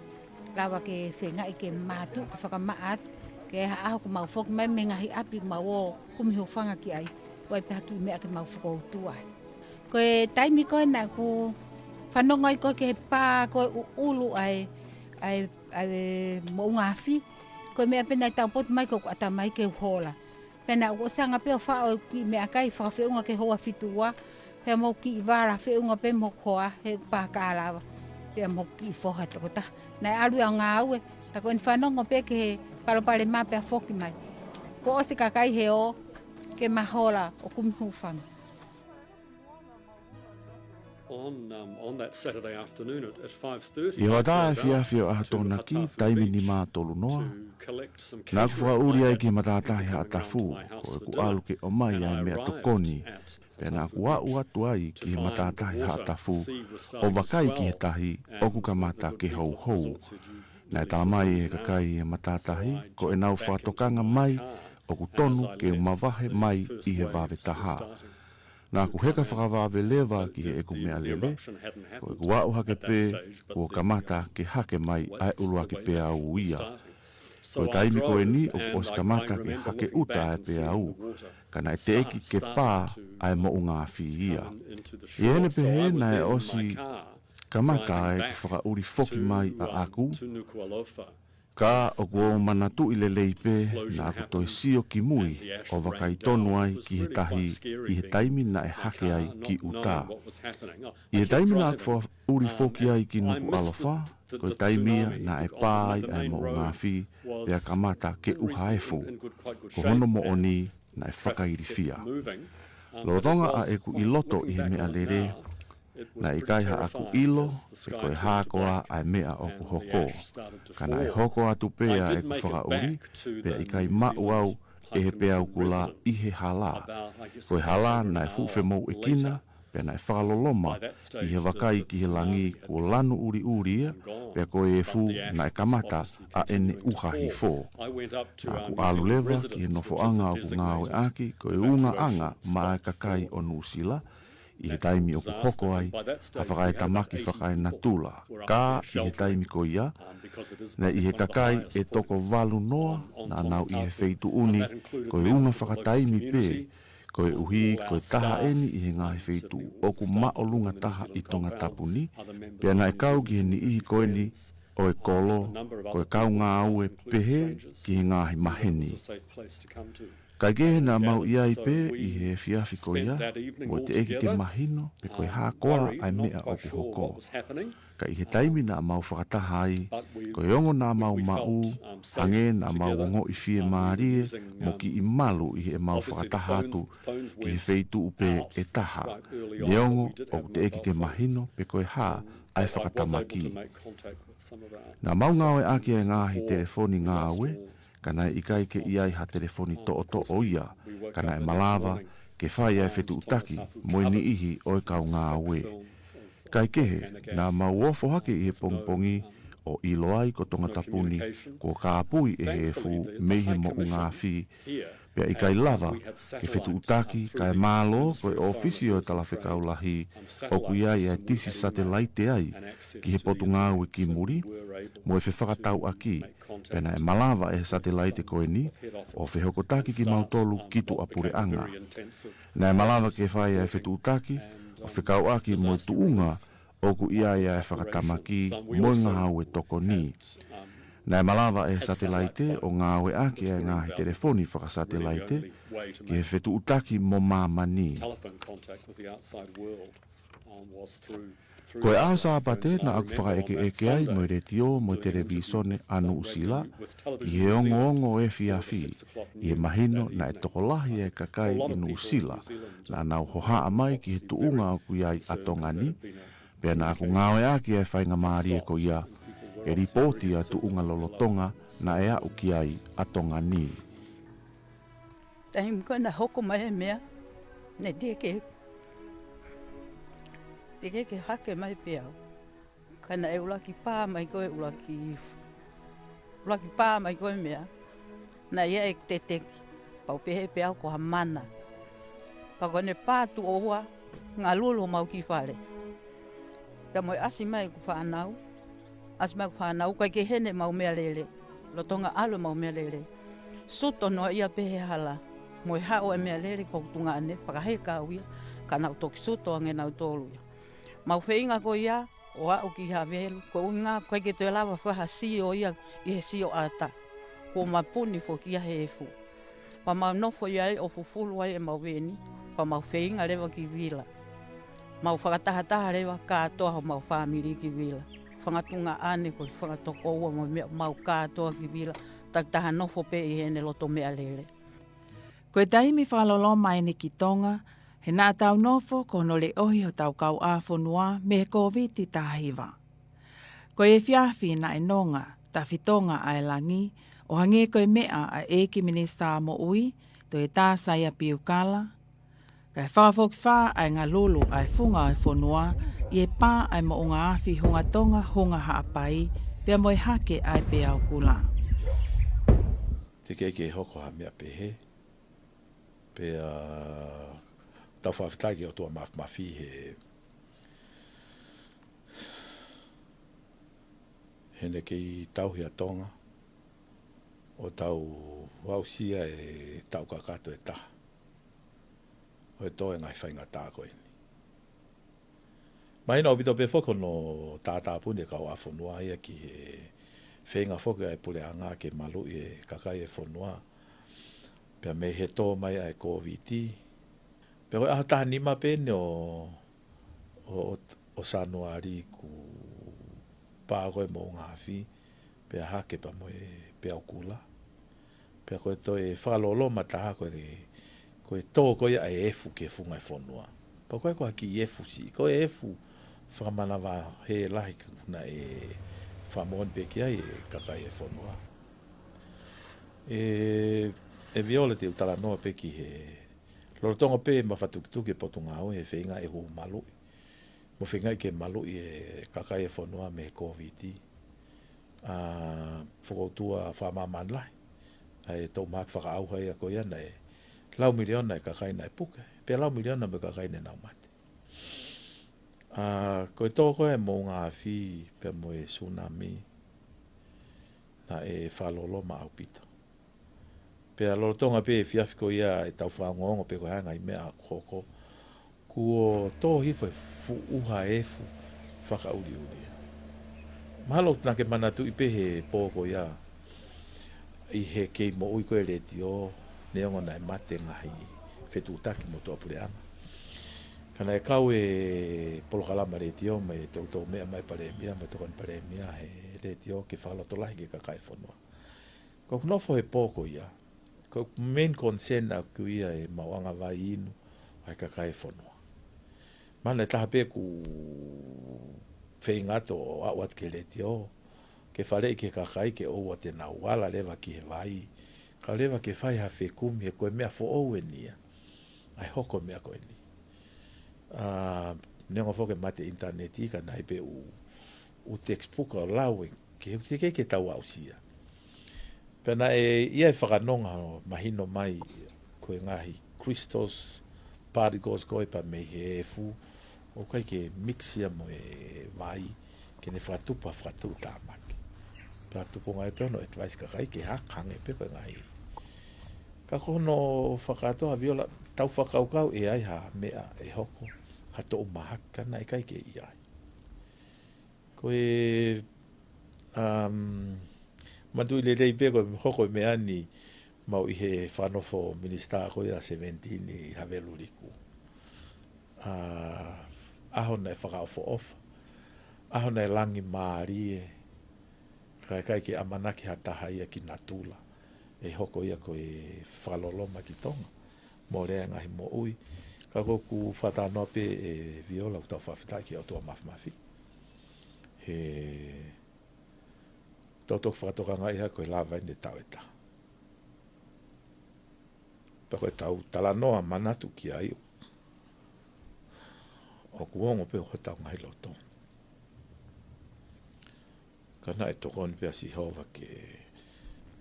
lava ke feingaʻi ke mātuʻaki fakamaʻa atu, ke ʻi ai ha ʻaho ʻoku mau foki mai mei he ngaahi ʻapi ʻoku mau ō kumi hūfanga ki ai, ʻoku ʻi ai pē ha kiʻi meʻa ke mau fokoutua ai. Ko e taimi ko ē naʻa ku fanongo ai ko ē ki he pā ko ē ʻuʻulu ʻa e, ʻa e, ʻa e moʻunga afi, ko e meʻa pē naʻe taupotu mai ko ʻeku ʻatamai ke u hola. Pea naʻa ku ʻosi anga pē ʻo faʻo e kiʻi meʻakai fakafeʻunga ki he houa fitu ua, pea mo e kiʻi vala feʻunga pē mo e hoa, he pā kalava, pea mo e kiʻi foha tokotaha. Naʻe ʻalu ia ʻo ngāue, ka ko ʻene fanongo pē ki he palopalema pea foki mai. Kuo ʻosi kakai he ō, ke ma hola ʻo kumi hūfanga. On, um, on that Saturday afternoon at, at five thirty, ʻI he hoʻatā efiafi ʻo e ʻaho Tokonaki, taimi nima tolu noa, naʻa ku fakaʻuli ai ki he matātahi Haʻatafu, ko ʻeku ʻalu ke ʻomai ʻa e meʻatokoni. Pea naʻa ku aʻu atu ai ki he matātahi Haʻatafu, ʻo vakai ki he tahi ʻoku kamata ke houhou. Naʻe talamai ʻe he kakai ʻi he matātahi, ko ʻenau fakatokanga mai, ʻoku tonu ke u mavahe mai ʻi he vave taha. Naʻa ku heka fakavave leva ki heʻeku meʻalele, ko ʻeku aʻu hake pē, kuo kamata ke hake mai ʻa e ʻuluaki peau ia. Ko e taimi ko eni ʻoku ʻosi kamata ke hake ʻuta ʻa e peau, ka naʻe teʻeki ke pā ʻa e moʻungaafi ia. ʻI heʻene pehē naʻe ʻosi kamata ʻeku fakaʻuli foki mai ʻaʻaku, ka ʻoku ou manatuʻi lelei pē naʻa ku toe sio ki mui ʻo vakai tonu ai ki he tahi ʻi he taimi naʻe hake ai ki ʻuta. ʻI he taimi naʻa ku fakaʻuli foki ai ki Nukuʻalofa, ko e taimi ia naʻe pā ai ʻa e moʻungaafi, pea kamata ke ʻuha efu. Ko hono moʻoni naʻe fakailifia. Lolotonga ʻa ʻeku ʻi loto ʻi he meʻalele, naʻe ʻikai haʻaku ʻilo pe ko e hā koā ʻa e meʻa ʻoku hoko. Ka naʻe hoko atu pē ʻa ʻeku fakaʻuli, pea ʻikai maʻu au ʻe he peau kula ʻi he hala. Ko e hala naʻe fuʻu femouʻekina, pea naʻe fakaloloma ʻi he vakai ki he langi kuo lanu ʻuliʻuli ia, pea ko e efu naʻe kamata ʻa ʻene ʻuha hifo. Naʻa ku ʻalu leva ki he nofoʻanga ʻoku ngāueʻaki ko e ungaʻanga maʻa e kakai ʻo Nuʻusila, ʻi he taimi ʻoku hoko ai ha fakaetamaki fakaenatula, ka ʻi he taimi ko ia, naʻe ʻi he kakai ʻe toko valu noa naʻa nau ʻi he feituʻu ni, ko e unga fakataimi pē, koeʻuhi ko e taha eni ʻi he ngaahi feituʻu ʻoku māʻolunga taha ʻi Tongatapu ni, pea naʻe kau ki he niʻihi ko eni ʻo e kolo, ko e kau ngāue pehē ki he ngaahi maheni. Kaikehe naʻa mau ʻi ai pē ʻi he efiafi ko ia, mo teʻeki ke mahino pe ko e hā koā ʻa e meʻa ʻoku hoko. Ka ʻi he taimi naʻa mau fakataha ai, ko e ongo naʻa mau maʻu, hangē naʻa mau ongoʻi fiemālie mo kiʻi malu ʻi heʻemau fakataha atu ki he feituʻu pē ʻe taha. Neongo ʻoku teʻeki ke mahino pe ko e hā ʻa e fakatamaki. Naʻa mau ngāueʻaki ʻa e ngaahi telefoni ngāue, ka naʻe ʻikai ke ʻi ai ha telefoni toʻotoʻo ia, ka naʻe malava ke fai ʻa e fetuʻutaki mo e niʻihi ʻo e kau ngāue. Kaikehe, naʻa mau ofo hake ʻi he pongipongi ʻo ʻilo ai ko Tongatapu ni kuo kāpui ʻe he efu mei he moʻungaafi, pea ʻikai lava ke fetuʻutaki, kae mālō ko e ʻōfisi ʻo e Talafekau Lahi ʻoku ʻi ai ʻa e tisi satelaite ai ki he potungāue ki muli, mo e fefakatauʻaki, pea naʻe malava ʻe he satelaite ko eni ʻo fehokotaki kimautolu ki tuʻapuleʻanga. Naʻe malava ke fai ʻa e fetuʻutaki ʻo fekauʻaki mo e tuʻunga ʻoku ʻi ai ʻa e fakatamaki mo e ngāue tokoni. Naʻe malava ʻe he satelaite ʻo ngāueʻaki ʻa e ngaahi telefoni fakasatelaite ki he fetuʻutaki mo māmani. Ko e ʻaho Sāpate naʻa ku fakaʻekeʻeke ai mo e letiō mo e televīsone ʻa Nuʻusila, ʻi he ongoongo efiafi, ʻi he mahino naʻe tokolahi ʻa e kakai ʻi Nuʻusila naʻa nau hohaʻa mai ki he tuʻunga ʻoku ʻi ai ʻa Tonga ni, pea naʻa ku ngāueʻaki ʻa e faingamālie ko ia ʻe lipooti ʻa e tuʻunga lolotonga naʻe aʻu ki ai ʻa Tonga ni. Taimi ko ē naʻe hoko mai e meʻa, naʻe teʻeki, teʻeki ke hake mai peau. Ka naʻe ʻuluaki pā mai ko e ʻuluaki, ʻuluaki pā mai ko e meʻa, naʻe ʻi ai e teteki, pau pehē peau ko ha mana. Pea ko ʻene pā tuʻo ua, ngalulu homau kiʻi fale. Pea mo e ʻasi mai ʻeku fānau, ʻasi mai ʻeku fānau, kaikehe ne mau meʻalele, lolotonga ʻalu ʻemau meʻalele. Suto noa ia pē he hala, mo e haʻu e meʻalele ko Tungaʻane, fakaheka au ia, ka nau toki suto ange nautolu ia. Mau feinga ko ia ʻo aʻu ki Havelu, ko e ʻuhinga ʻoku ʻikai ke toe lava fai ha sio ia ʻi he sioʻata. Kuo mapuni foki ia he efu. Pea mau nofo ia ai ʻo fufulu ai ʻemau veni, pea mau feinga leva ki Vila. Mau fakatahataha leva kātoa homau fāmili ki Vila. Fanga Tungaʻane ko e fanga toko ua mo e meʻa, mau kātoa ki Vila, takitaha nofo pē ʻi heʻene loto meʻalele. Ko e taimi fakaloloma eni ki Tonga, he naʻa tau nofo ko hono leʻohi hotau kauʻāfonua mei he Kōviti taha hiva. Ko e efiafi naʻe nonga, tafitonga ʻa e langi, ʻo hangē ko e meʻa ʻa e ʻEiki Minisitā Moʻui, Toke Tasaia Piukala, kae fakafokifā ʻa e ngalulu ʻa e funga ʻo e fonua, ʻi he pā ʻa e moʻungaafi Hunga Tonga, Hunga Haʻapai, pea mo e hake ʻa e peau kula. Teʻeki ke hoko ha meʻa pehē, pea tau fakafetaʻi ki he ʻOtua Māfimafi he, heʻene kei tauhi ʻa Tonga, ʻo tau aʻusia e taʻu kakato ʻe taha ʻo e tō e ngaahi faingataʻa ko eni. Mahino ʻaupito pē foki hono tātāpuni e kauʻāfonua ia ki he feinga foki ʻa e puleʻanga ke maluʻi e kakai e fonua. Pea mei he tō mai ʻa e Kōviti. Pea ko e ʻaho taha nima pē eni ʻo, ʻo, ʻo, ʻo Sānuali kuo pā ko ē moʻunga afi, pea hake pea mo e peau kula. Pea ko e toe fakaloloma taha ko e, ko e tō ko ia ʻa e efu ki he funga e fonua. Pea ko e ko ha kiʻi efu siʻi, ko e efu fakamanavahē lahi naʻe fakamoʻoni pē ki ai e kakai e fonua. ʻE, ʻe Viola te u talanoa pē ki he lolotonga pē mafatukituki e Potungāue he feinga ʻe hū maluʻi. Mo feingaʻi ke maluʻi e kakai e fonua mei he Kōviti. ʻA, fokoutua fakamāmani lahi. ʻA e toʻu mahaki fakaʻauha ia ko ia naʻe lau miliona e kakai naʻe puke. Pea lau miliona mo e kakai naʻa nau mate. ʻA, ko e tō ko ē moʻunga afi pea mo e sunami naʻe fakaloloma ʻaupito. Pea lolotonga pē efiafi ko ia ʻetau fakaongoongo pe ko e hā e ngaahi meʻa ʻoku hoko, kuo tō hifo e fuʻu ʻuha efu fakaʻuliʻulia. Mahalo naʻa ke manatuʻi pē he pō ko ia ʻi he kei moʻui ko ē letiō, neongo naʻe mate ngaahi fetuʻutaki mo tuʻapuleʻanga. Ka naʻe kau e polokalama letiō mo e toutou meʻa mai palēmia, mo e tokoni palēmia he letiō ke fakalotolahi ki he kakai e fonua. Ko ʻeku nofo he pō ko ia, ko ʻeku main concern ʻaʻaku ia e maʻuʻanga vai inu ʻa e kakai e fonua. Mahalo naʻe taha pē ʻeku feinga atu ʻo aʻu atu ki he letiō, ke faleʻi ki he kakai ke ʻoua te nau ala leva ki he vai, kae leva ke fai ha fekumi he ko e meʻa foʻou eni ia. ʻA e hoko e meʻa ko eni. ʻA, neongo foki e mate ʻinitaneti ka naʻe ʻi ai pē ʻū, ʻū textbook ʻo lau ē, ke he teʻeki ke tau aʻusia. Pea naʻe ʻi ai e fakanonga ʻo mahino mai ko e ngaahi crystals, particles ko ē pea mei he efu, ʻoku ʻikai ke mix ia mo e vai, ke ne fakatupu ha fakatuʻutāmaki. Pea tupunga ai pē hono advice kakai ke haka hangē pē ko e ngaahi. Ka ko hono fakakātoa ʻa Viola, tau fakakaukau ʻe ʻi ai ha meʻa ʻe hoko, ha toʻu mahaki ka naʻe ʻikai ke ʻi ai. Ko e, um, manatuʻi lelei pē ko e hoko e meʻa ni mau ʻi he fakanofo minisitā ko ia seventeen ʻi Haveluliku. ʻA, ʻaho naʻe fakaʻofoʻofa, ʻaho naʻe langi mālie, kae ʻikai ke ʻamanaki ha taha ia ki natula, ʻe hoko ia ko e fakaloloma ki Tonga mo lea e ngaahi moʻui. Ka ko ʻeku fakatalanoa pē ʻe Viola ʻoku tau fakafetaʻi ki he ʻOtua Mafimafi. He tau toki fakatokangaʻi hake ko e lava eni e taʻu ʻe taha. Pea ko ʻetau talanoa manatu ki ai ʻoku ongo pē ʻo hotau ngaahi loto. Ka naʻe tokoni pē ʻa Sihova ke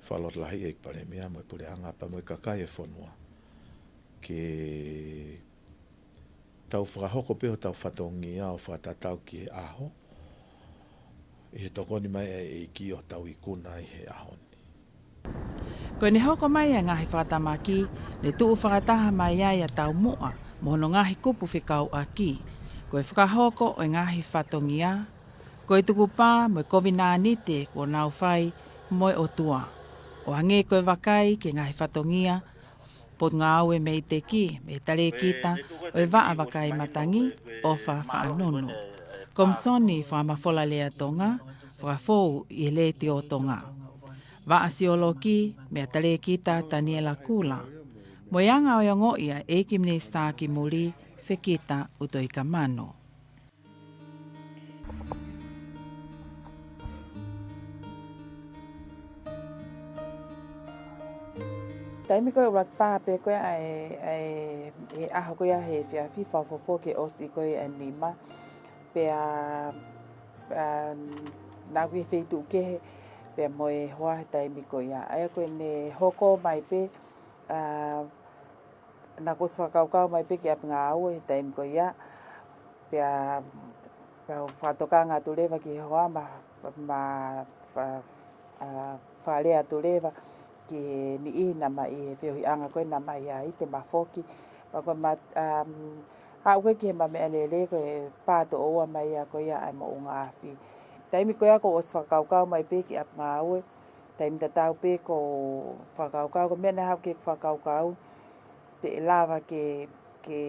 fakalotolahi e palēmia mo e puleʻanga pea mo e kakai e fonua. Ke tau fakahoko pē hotau fatongia ʻo fakatatau ki he ʻaho, ʻi he tokoni mai ʻa e ʻEiki ʻo tau ikuna ʻi he ʻaho ni. Ko ʻene hoko mai ʻa e ngaahi fakatamaki, ne tuʻu fakataha mai ai ʻa Taumuʻa mo hono ngaahi kupu fekauʻaki. Ko e fakahoko ʻo e ngaahi fatongia, ko e tukupā mo e kovinānite kuo nau fai mo e ʻOtua. ʻO hangē ko e vakai ki he ngaahi fatongia, Potungāue Meiteki, mei he Talēkita ʻo e Vaʻa Vakai Matangi, ʻOfa Faʻanunu. Komisoni Fakamafola Lea Tonga, fakafou ʻi he Letiō Tonga. Vaʻa Sioloki, meia Talēkita Taniela Kula. Mo e anga ʻo e ongoʻi ʻa e ʻEiki Minisitā ki Muli, Fekita ʻUtoikamanu. Taimi ko ē ʻuluaki pā pē ko ē ʻa e, ʻa e, he ʻaho ko ia he efiafi fakaʻofoʻofa ke ʻosi ko ē ʻa e nima. Pea, ʻa, naʻa ku ʻi he feituʻu kehe, pea mo e hoa he taimi ko ia. ʻA ia ko ʻene hoko mai pē, ʻa, naʻa ku ʻosi fakakaukau mai pē ki ʻapi ngāue he taimi ko ia, pea, pea u fakatokanga atu leva ki he hoa ma, ma, fa, ʻa, fakalea atu leva, Ki he niʻihi naʻa ma ʻi he feohiʻanga ko ē naʻa ma ʻi ai, te ma foki. Pea ko e ma, um, haʻu ko ē ki he ma meʻalele ko e pā toʻoua mai ia ko ia ʻa e moʻunga afi. Taimi ko ia kuo u ʻosi fakakaukau mai pē ki ʻapi ngāue. Taimi tatau pē kuo u fakakaukau, ko e meʻa naʻe haʻu ke fakakaukau pe ʻe lava ke, ke,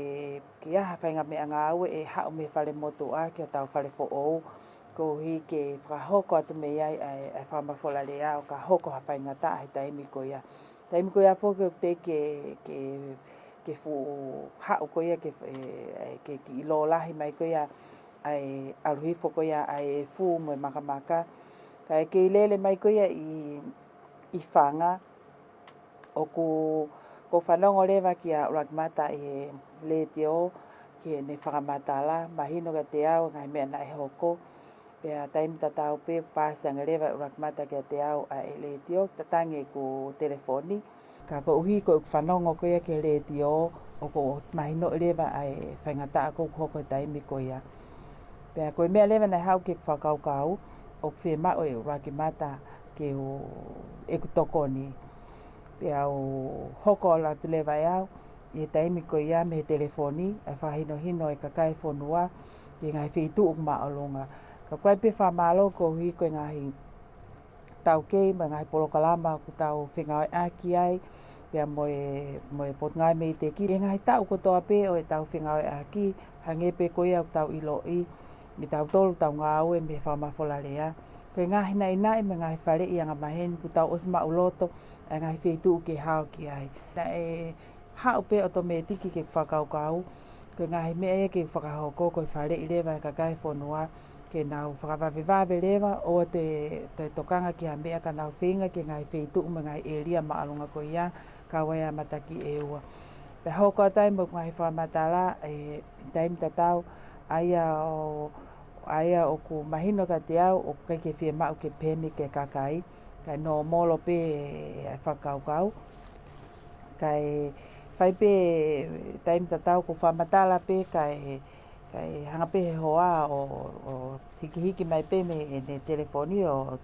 ke ʻi ai ha faʻahinga meʻangāue ʻe haʻu mei he fale motuʻa ki hotau fale foʻou, koeʻuhi ke fakahoko atu mei ai ʻa e, ʻa e fakamafola lea ʻo ka hoko ha faingataʻa he taimi ko ia. Taimi ko ia foki ʻoku teʻeki ke, ke, ke fuʻu haʻu ko ia ke, ʻe, ʻe, ke kiʻi lōlahi mai ko ia ʻa e ʻalu hifo ko ia ʻa e efu mo e makamaka. Kae kei lele mai ko ia ʻi, ʻi Fanga, ʻoku, ʻoku ou fanongo leva kia ʻUluakimata ʻi he letiō, ki heʻene fakamatala, mahino kiate au e ngaahi meʻa naʻe hoko. Pea taimi tatau pē ʻoku pāsi ange leva ʻe ʻUluakimata kiate au ʻa e letiō, tatangi ʻeku telefoni. Ka koeʻuhi ko ʻeku fanongo ko ia ki he letiō, ʻoku ou mahinoʻi leva ʻa e faingataʻa ʻoku hoko he taimi ko ia. Pea ko e meʻa leva naʻe haʻu ke fakakaukau, ʻoku fiemaʻu ʻe ʻUluakimata ke u, ʻeku tokoni. Pea u hoko atu leva ʻe au ʻi he taimi ko ia mei he telefoni, ʻa e fakahinohino ʻa e kakai e fonua ki he ngaahi feituʻu ʻoku māʻolunga. Ka ko e pē fakamālō koeʻuhi ko e ngaahi taukei mo e ngaahi polokalama ʻoku tau fengāueʻaki ai, pea mo e, mo e Potungāue Meiteki. ʻI he ngaahi taʻu kotoa pē ʻo ʻetau fengāueʻaki, hangē pē ko ia ʻoku tau ʻiloʻi, ʻi he tautolu ʻoku tau ngāue mei he fakamafola lea, ko e ngaahi naʻinaʻi mo e ngaahi faleʻi angamaheni kuo tau ʻosi maʻuloto ʻa e ngaahi feituʻu ke hao ki ai. Naʻe haʻu pē ʻotomētiki ke fakakaukau, ko e ngaahi meʻa ia ke fakahoko, ko e faleʻi leva e kakai e fonua, ke nau fakavavevave leva, ʻoua toe, toe tokanga ki ha meʻa ka nau feinga ki he ngaahi feituʻu mo e ngaahi ʻēlia māʻolunga ko ia, kau ai ʻa Mataki ʻEua. Pea hoko atu ai mo e ngaahi fakamatala, ʻi he taimi tatau, ʻa ia ʻo, ʻa ia ʻoku mahino kiate au, ʻoku ʻikai ke fiemaʻu ke panic e kakai, kae nōmolo pē ʻa e fakakaukau. Kae fai pē taimi tatau ʻoku fakamatala pē kae, kae hanga pē he hoa ʻo, ʻo hikihiki mai pē mei heʻene telefoni ʻo,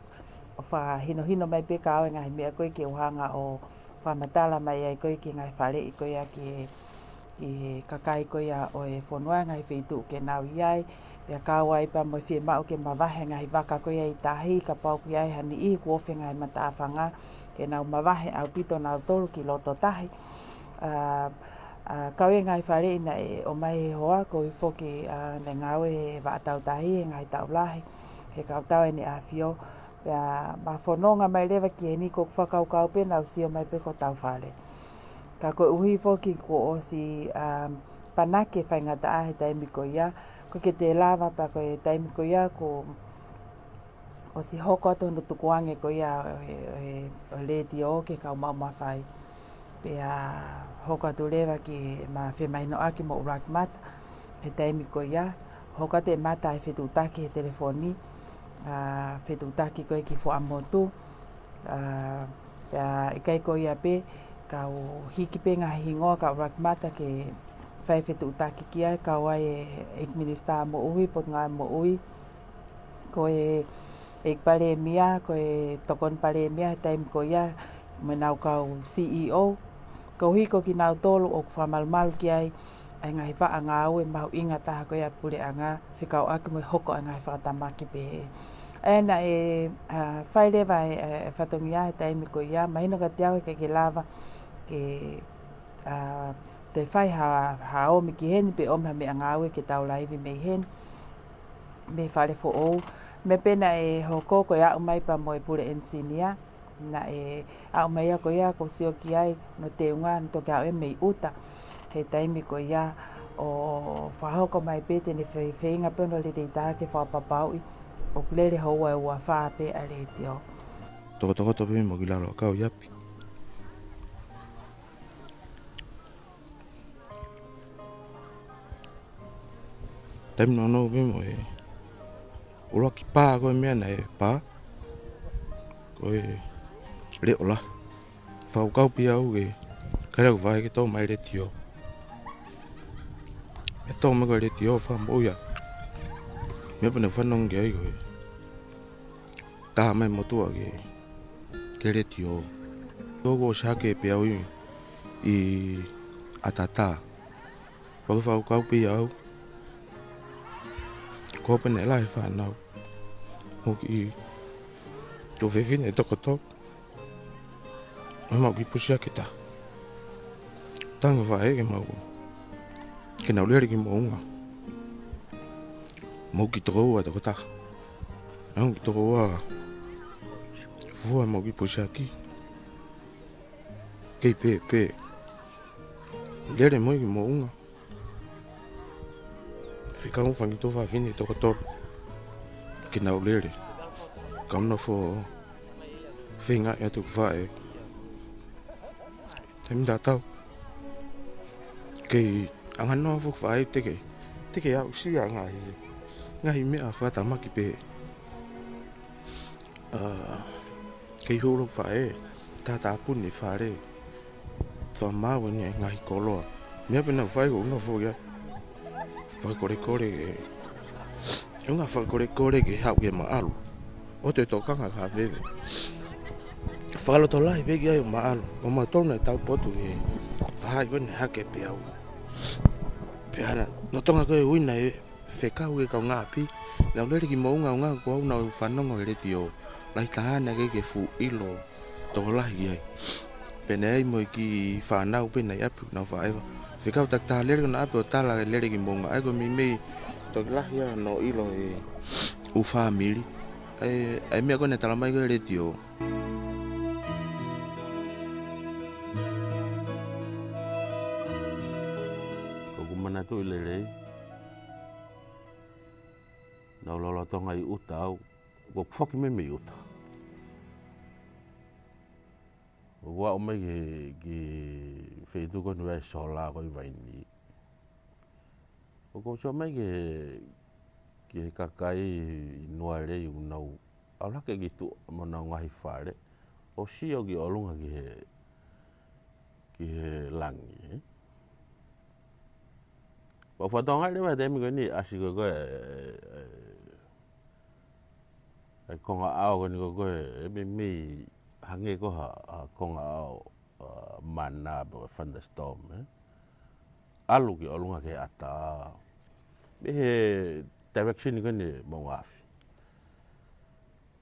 ʻo fakahinohino mai pē kia au e ngaahi meʻa ko ē ke u hanga ʻo fakamatala mai ai ko ē ki he ngaahi faleʻi ko ia ki he, ki he kakai ko ia ʻo e fonua, ngaahi feituʻu ke nau ʻi ai. Pea kau ai pea mo e fiemaʻu ke mavahe ngaahi vaka ko ia ʻi tahi, kapau ʻoku ʻi ai ha niʻihi kuo ofi he ngaahi matāfanga, ke nau mavahe ʻaupito nautolu ki loto tahi. ʻA, ʻa, kau e ngaahi faleʻi naʻe ʻomai he hoa, koeʻuhi foki, ʻa, naʻe ngāue he Vaʻa Tautahi he ngaahi taʻu lahi, he kau tau ʻEne ʻAfio. Pea ma fononga mai leva ki heni, ko ʻeku fakakaukau pē nau sio mai pē ki hotau fale. Ka koeʻuhi foki kuo ʻosi, um, panaki e faingataʻa he taimi ko ia, ʻoku ʻikai ke te lava pea ko e taimi ko ia kuo ʻosi hoko atu hono tukuange ko ia ʻo e, ʻo e, ʻo e letiō ki he kau maʻu mafai. Pea hoko atu leva ke ma femahinoʻaki mo ʻUluakimata he taimi ko ia, hoko atu e mata e fetuʻutaki he telefoni, ʻa, fetuʻutaki ko ē ki Fuaʻamotu, ʻa, pea ʻikai ko ia pē, kau hiki pē ngaahi hingoa kia ʻUluakimata ke fai fetuʻutaki ki ai, kau ai e ʻEiki Minisitā Moʻui, Potungāue Moʻui, ko e ʻEiki Palēmia, ko e Tokoni Palēmia he taimi ko ia, mo ʻenau kau C E O, koeʻuhi ko kinautolu ʻoku fakamalumalu ki ai ʻa e ngaahi vaʻa ngāue mahuʻinga taha ko ia ʻa e puleʻanga, fekauʻaki mo e hoko ʻa e ngaahi fakatamaki pehē. ʻA ia naʻe, ʻa, fai leva e, e, e fatongia he taimi ko ia, mahino kiate au he ʻikai ke lava ke, ʻa, toe fai ha, ha ʻomi ki heni pe ʻomi ha meʻangāue ke tau laivi mei heni, mei he fale foʻou. Meʻa pē naʻe hoko ko e aʻu mai pea mo e pule ʻenisinia, naʻe aʻu mai ia ko ia ʻoku ou sio ki ai hono teunga, naʻe toki aʻu ia mei ʻuta he taimi ko ia, ʻo fakahoko mai pē te ne fe-, feinga pē hono lelei taha ke fakapapauʻi ʻoku lele houa ʻe ua fā pē ʻa e letiō. Tokotokoto pē mo ki lalo ʻa kau ʻi ʻapi. Taimi nounou pē mo e ʻuluaki pā ko e meʻa naʻe pā, ko e leʻo lahi. Fakakaukau pē au ke kai laku vahe ke tō mai letiō. ʻE tō mai ko e letiō fakamoʻui ia. Meʻa pē naʻe fanongo ki ai ko e taha mai motuʻa ke, ke letiō. ʻOku ʻosi hake pē au ʻi, ʻi ʻAtatā. Pea ko e fakakaukau pē ia au, ko e pehē naʻe lahi e fānau, ʻoku ʻi ai e tuofefine ʻe toko tolu. Mau kiʻi pusiaki ʻe taha. Tangi e faʻē ke mau, ke nau lele ki moʻunga. Mau kiʻi tokoua ʻe toko taha. Mau kiʻi tokoua fua, mau kiʻi pusiaki. Kei pē, pē. Lele mai ki moʻunga. Fekau e fanga tuofefine ʻe toko tolu ke nau lele. Kau nofo feinga atu ki faʻē. Taimi tatau, kei anga noa foki faʻē te ke, te ke aʻusia e ngaahi, ngaahi meʻa fakatamaki pē. ʻA, kei holo faʻē, tātāpuni e fale. Fakamaau ʻene ngaahi koloa. Meʻa pē naʻa ku fai ko e nofo ia. Fakakolekole, ʻe, ʻo ngā fakakolekole ke haʻu ke maʻalu. ʻO te tokanga ka veve. Fakalotolahi pē ki ai ʻo maʻalu. ʻO mautolu naʻe taupotu ke fai ko eni hake pē au. Pea hana, no tonga ko e uina e fekau e kau ngaahi ʻapi, nau lele ki moʻunga, ʻo ngā ko au naʻa ku fanongo he letiō, lahi taha naʻe ʻikai ke fuʻu ʻilo tokolahi ki ai. Pea naʻe ʻi ai mo e kiʻi fānau pē naʻe ʻi ʻapi, nau faʻē. Fekau takitaha lele ko ena ʻapi ʻo tala ke lele ki moʻunga. ʻA ia ko e meimei toki lahi ia hono ʻilo ʻe he ʻū fāmili ʻa e, ʻa e meʻa ko ē naʻe tala mai ko ē he letiō. ʻOku ou manatuʻi lelei, naʻa ku lolotonga ʻi ʻuta au, ʻoku ou foki mei, mei ʻuta. ʻOku ou aʻu mai ki, ki he feituʻu ko eni ʻoku ʻi ai e sola ko ē ʻi Vainī. ʻOku ou sio mai ki he, ki he kakai ʻi Nualei ʻoku nau ʻalu hake ki tuʻa mo honau ngaahi fale, ʻo sio ki ʻolunga ki he, ki he langi, ē? Pea u fakatokangaʻi leva he taimi ko eni, ʻasi ko ē ko ē, ē, ē, ʻa e konga ʻao ko eni ko ē ko ē, ʻe meimei hangē ko ha, ha konga ʻao, ʻa, mana pe ko e thunderstorm, ē? ʻAlu ki ʻolunga ki he ʻatā. Mei he direction ko eni ʻa e moʻunga afi.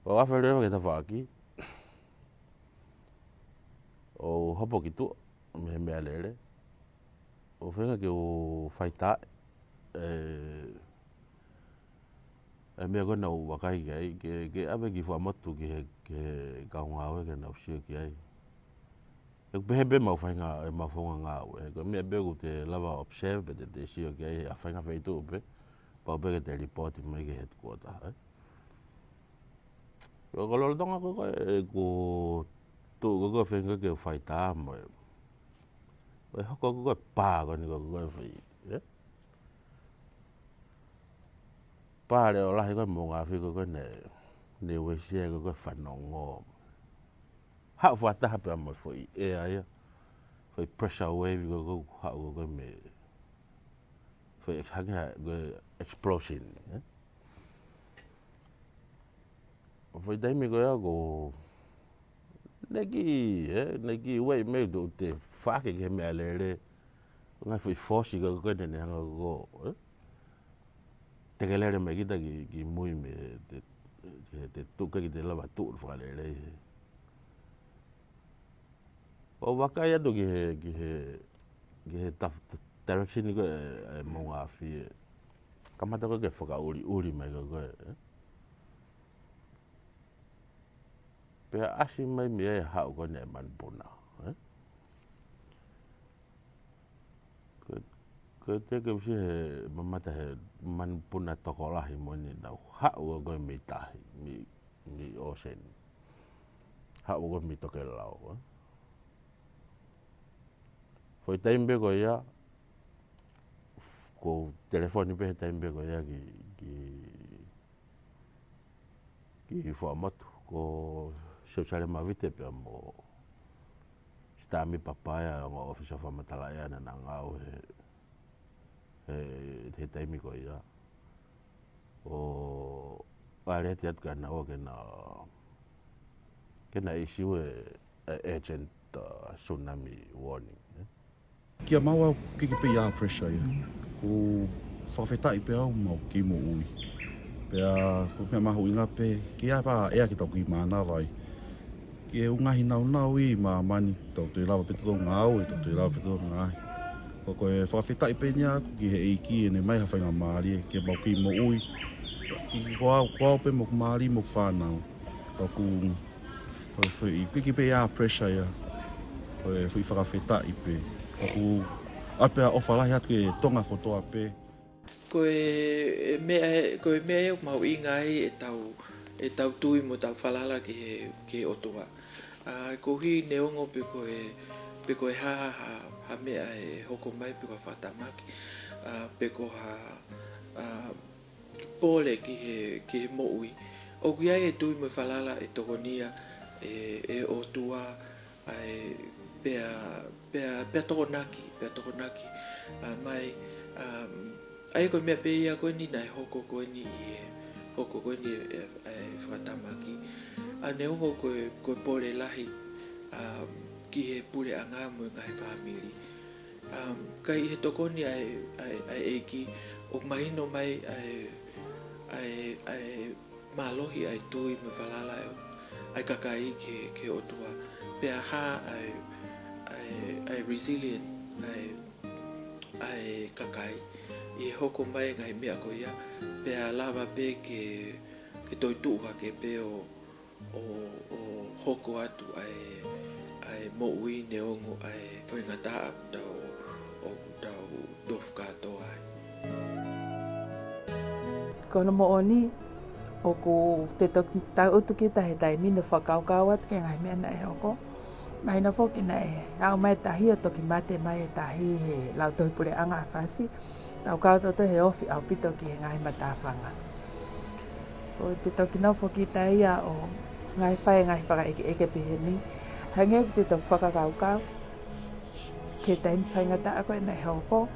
Pea u afe leva ki he tafaʻaki, ʻo hopo ki tuʻa mei he meʻalele, ʻo feinga ke u faitaaʻi e, e meʻa ko ē naʻa ku vakai ki ai, ke, ke ʻave ki Fuaʻamotu ki he, ki he kau ngāue ke nau sio ki ai. ʻOku pehē pē ʻemau faʻahinga, ʻemau faʻahinga ngāue, ko e meʻa pē ʻoku te lava ʻo observe pē te te sio ki ai, ʻa e faʻahinga feituʻu pē, pau pē ke te report mai ki he headquarter, ē? Ko e lolotonga ko ē ko ē ʻeku tuʻu ko ē ko ē feinga ke u faitaaʻi mo e, ko e hoko ko ē ko ē pā ko eni ko ē ko ē fai, ē? Pā leʻo lahi ko ē moʻunga afi ko ē ko ē naʻe, naʻe uesia ko ē ko ē fanongo. Haʻu fakataha pē mo e foʻi ʻea ia, foʻi pressure wave ko ē ko ē haʻu ko ē ko ē mei he foʻi ex-, hangē ha ko e explosion, ē? ʻO foʻi taimi ko ia ko e, naʻe kiʻi, ē, naʻe kiʻi ueʻi mai ʻo te fake ki he meʻalele, ngaahi foʻi fosi ko ē ko ē naʻe hanga ko ē, ē? Te ke lele mai kita ki, ki mui mei he, te, te, te tuʻu ke te lava tuʻu fakalelei. ʻO vakai atu ki he, ki he, ki he taf-, direction ko ē ʻa e, ʻa e moʻunga afi ē. Kamata ko ē ke fakaʻuliʻuli mai ko ē ko ē, ē? Pea ʻasi mai mei ai e haʻu ko eni ʻa e manupuna, ē? Ko, ko e te ke ʻosi he mamata he manupuna tokolahi moʻoni naʻa nau haʻu ko ē mei tahi, mei, mei ʻōseni. Haʻu ko ē mei tokelau, ē? Foʻi taimi pē ko ia, ko e telefoni pē he taimi pē ko ia ki, ki, ki Fuaʻamotu, ko Siaosi Lema Vite pea mo Sitami Papaea, ongo ʻōfisa fakamatala ʻea naʻa na ngāue he, he, he taimi ko ia. ʻO alert atu kia naua ke na, ke na issue e, e urgent the tsunami warning, eh? Kia mau au ke ke pei a pressure ia. Ko fakafetaʻi pē au mau kei moʻui. Pea ko mea mahuʻinga pē, ke ʻi ai pē ʻa e ʻea ke tau kei mānava ai. Ke u ngaahi naunau ʻi māmani, tau toe lava pē tau ngāue, tau toe lava pē tau ngaahi. Ko, ko e fakafetaʻi pē eni ʻaʻaku ki he ʻEiki ʻene ʻomai ha faingamālie, ke mau kei moʻui. Ki, ki ko au, ko au pē mo hoku mali mo hoku fānau. Ka ʻoku, ko e foʻi, ʻikai ke pē ʻi ai ha pressure ia. Ko e foʻi fakafetaʻi pē. Ka ʻoku ʻoatu pē ʻa e ʻofa lahi atu ki he Tonga kotoa pē. Ko e meʻa, ko e meʻa ia ʻoku mahuʻinga ai ʻetau, ʻetau tui mo ʻetau falala ki he, ki he ʻOtua. ʻA, koeʻuhi neongo pe ko e, pe ko e hā ha, ha meʻa ʻe hoko mai pe ko e fakatamaki. ʻA, pe ko ha, ʻa, pole ki he, ki he moʻui. ʻOku ʻi ai e tui mo e falala ʻe tokonia ʻe, ʻe ʻOtua, ʻa e pea, pea, pea tokonaki, pea tokonaki, ʻa, mai, um, ʻa ia ko e meʻa pē ia ko eni naʻe hoko ko eni ʻi he, hoko ko eni ʻe, ʻe, ʻe fakatamaki. ʻA neongo ko e, ko e pole lahi, um, ki he puleʻanga mo e ngaahi fāmili. Um, ka ʻi he tokoni ʻa e, ʻa e, ʻa e ʻEiki, ʻoku mahino mai ʻa e, ʻa e, ʻa e mālohi ʻa e tui mo e falala ʻa e, ʻa e kakai ki he, ki he ʻOtua. Pea hā ʻa e, ʻa e, ʻa e resilient ʻa e, ʻa e kakai. ʻI he hoko mai e ngaahi meʻa ko ia, pea lava pē ke, ke toetuʻu hake pē ʻo, ʻo, ʻo hoko atu ʻa e, ʻa e moʻui neongo ʻa e faingataʻa ʻoku tau, ʻoku tau tofu kātoa ai. Ko hono moʻoni, ʻoku te toki tangutu kita he taimi ni ʻo fakakaukau atu ki he ngaahi meʻa naʻe hoko. Mahino foki naʻe aʻu mai e tahi ʻo toki mate mai e tahi he Lautohi Puleʻanga ʻa Fasi. Tau kau tautolu he ofi ʻaupito ki he ngaahi matāfanga. Ko te toki nofo kita ia ʻo ngaahi fai e ngaahi fakaʻekeʻeke pehē ni. Hangē ʻoku te toki fakakaukau ki he taimi faingataʻa ko ē naʻe hoko.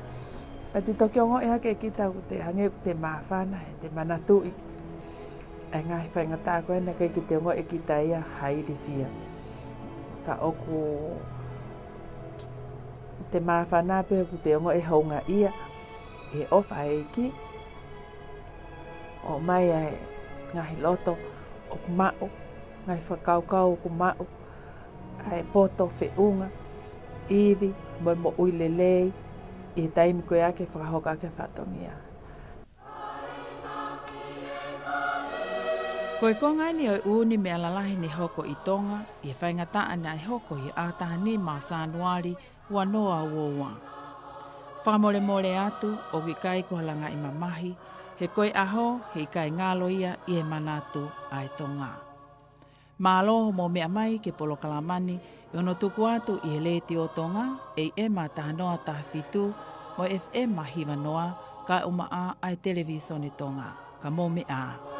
Ka te toki ongoʻi hake ʻe kita ʻoku te hangē ʻoku te māfana, he te manatuʻi ʻa e ngaahi faingataʻa ko ē naʻe ʻikai ke te ongoʻi ʻe kita ia ha ilifia. Ka ʻoku te māfana pē ʻoku te ongoʻi e houngaʻia ʻi he ʻofa ʻa e ʻEiki, ʻomai ʻa e ngaahi loto ʻoku maʻu, ngaahi fakakaukau ʻoku maʻu, ʻa e poto feʻunga, ivi, mo e moʻui lelei, ʻi he taimi ko ia ke fakahoko ʻaki e fatongia. Ko e konga eni ʻo e ʻū meʻa lalahi naʻe hoko ʻi Tonga, ʻi he faingataʻa naʻe hoko ʻi he ʻaho taha nima ʻo Sānuali, ua noa ua ua. Fakamolemole atu, ʻoku ʻikai ko ha langaʻi mamahi, he ko e ʻaho, he ʻikai ngalo ia ʻi he manatu ʻa e Tonga. Mālō hoʻomou meʻa mai ki he polokalama ni, ʻi hono tuku atu ʻi he Letiō Tonga, A M taha noa taha fitu, mo e F M hiva noa, kae ʻumaʻā ʻa e Televīsone Tonga. Ka mou meʻa ā.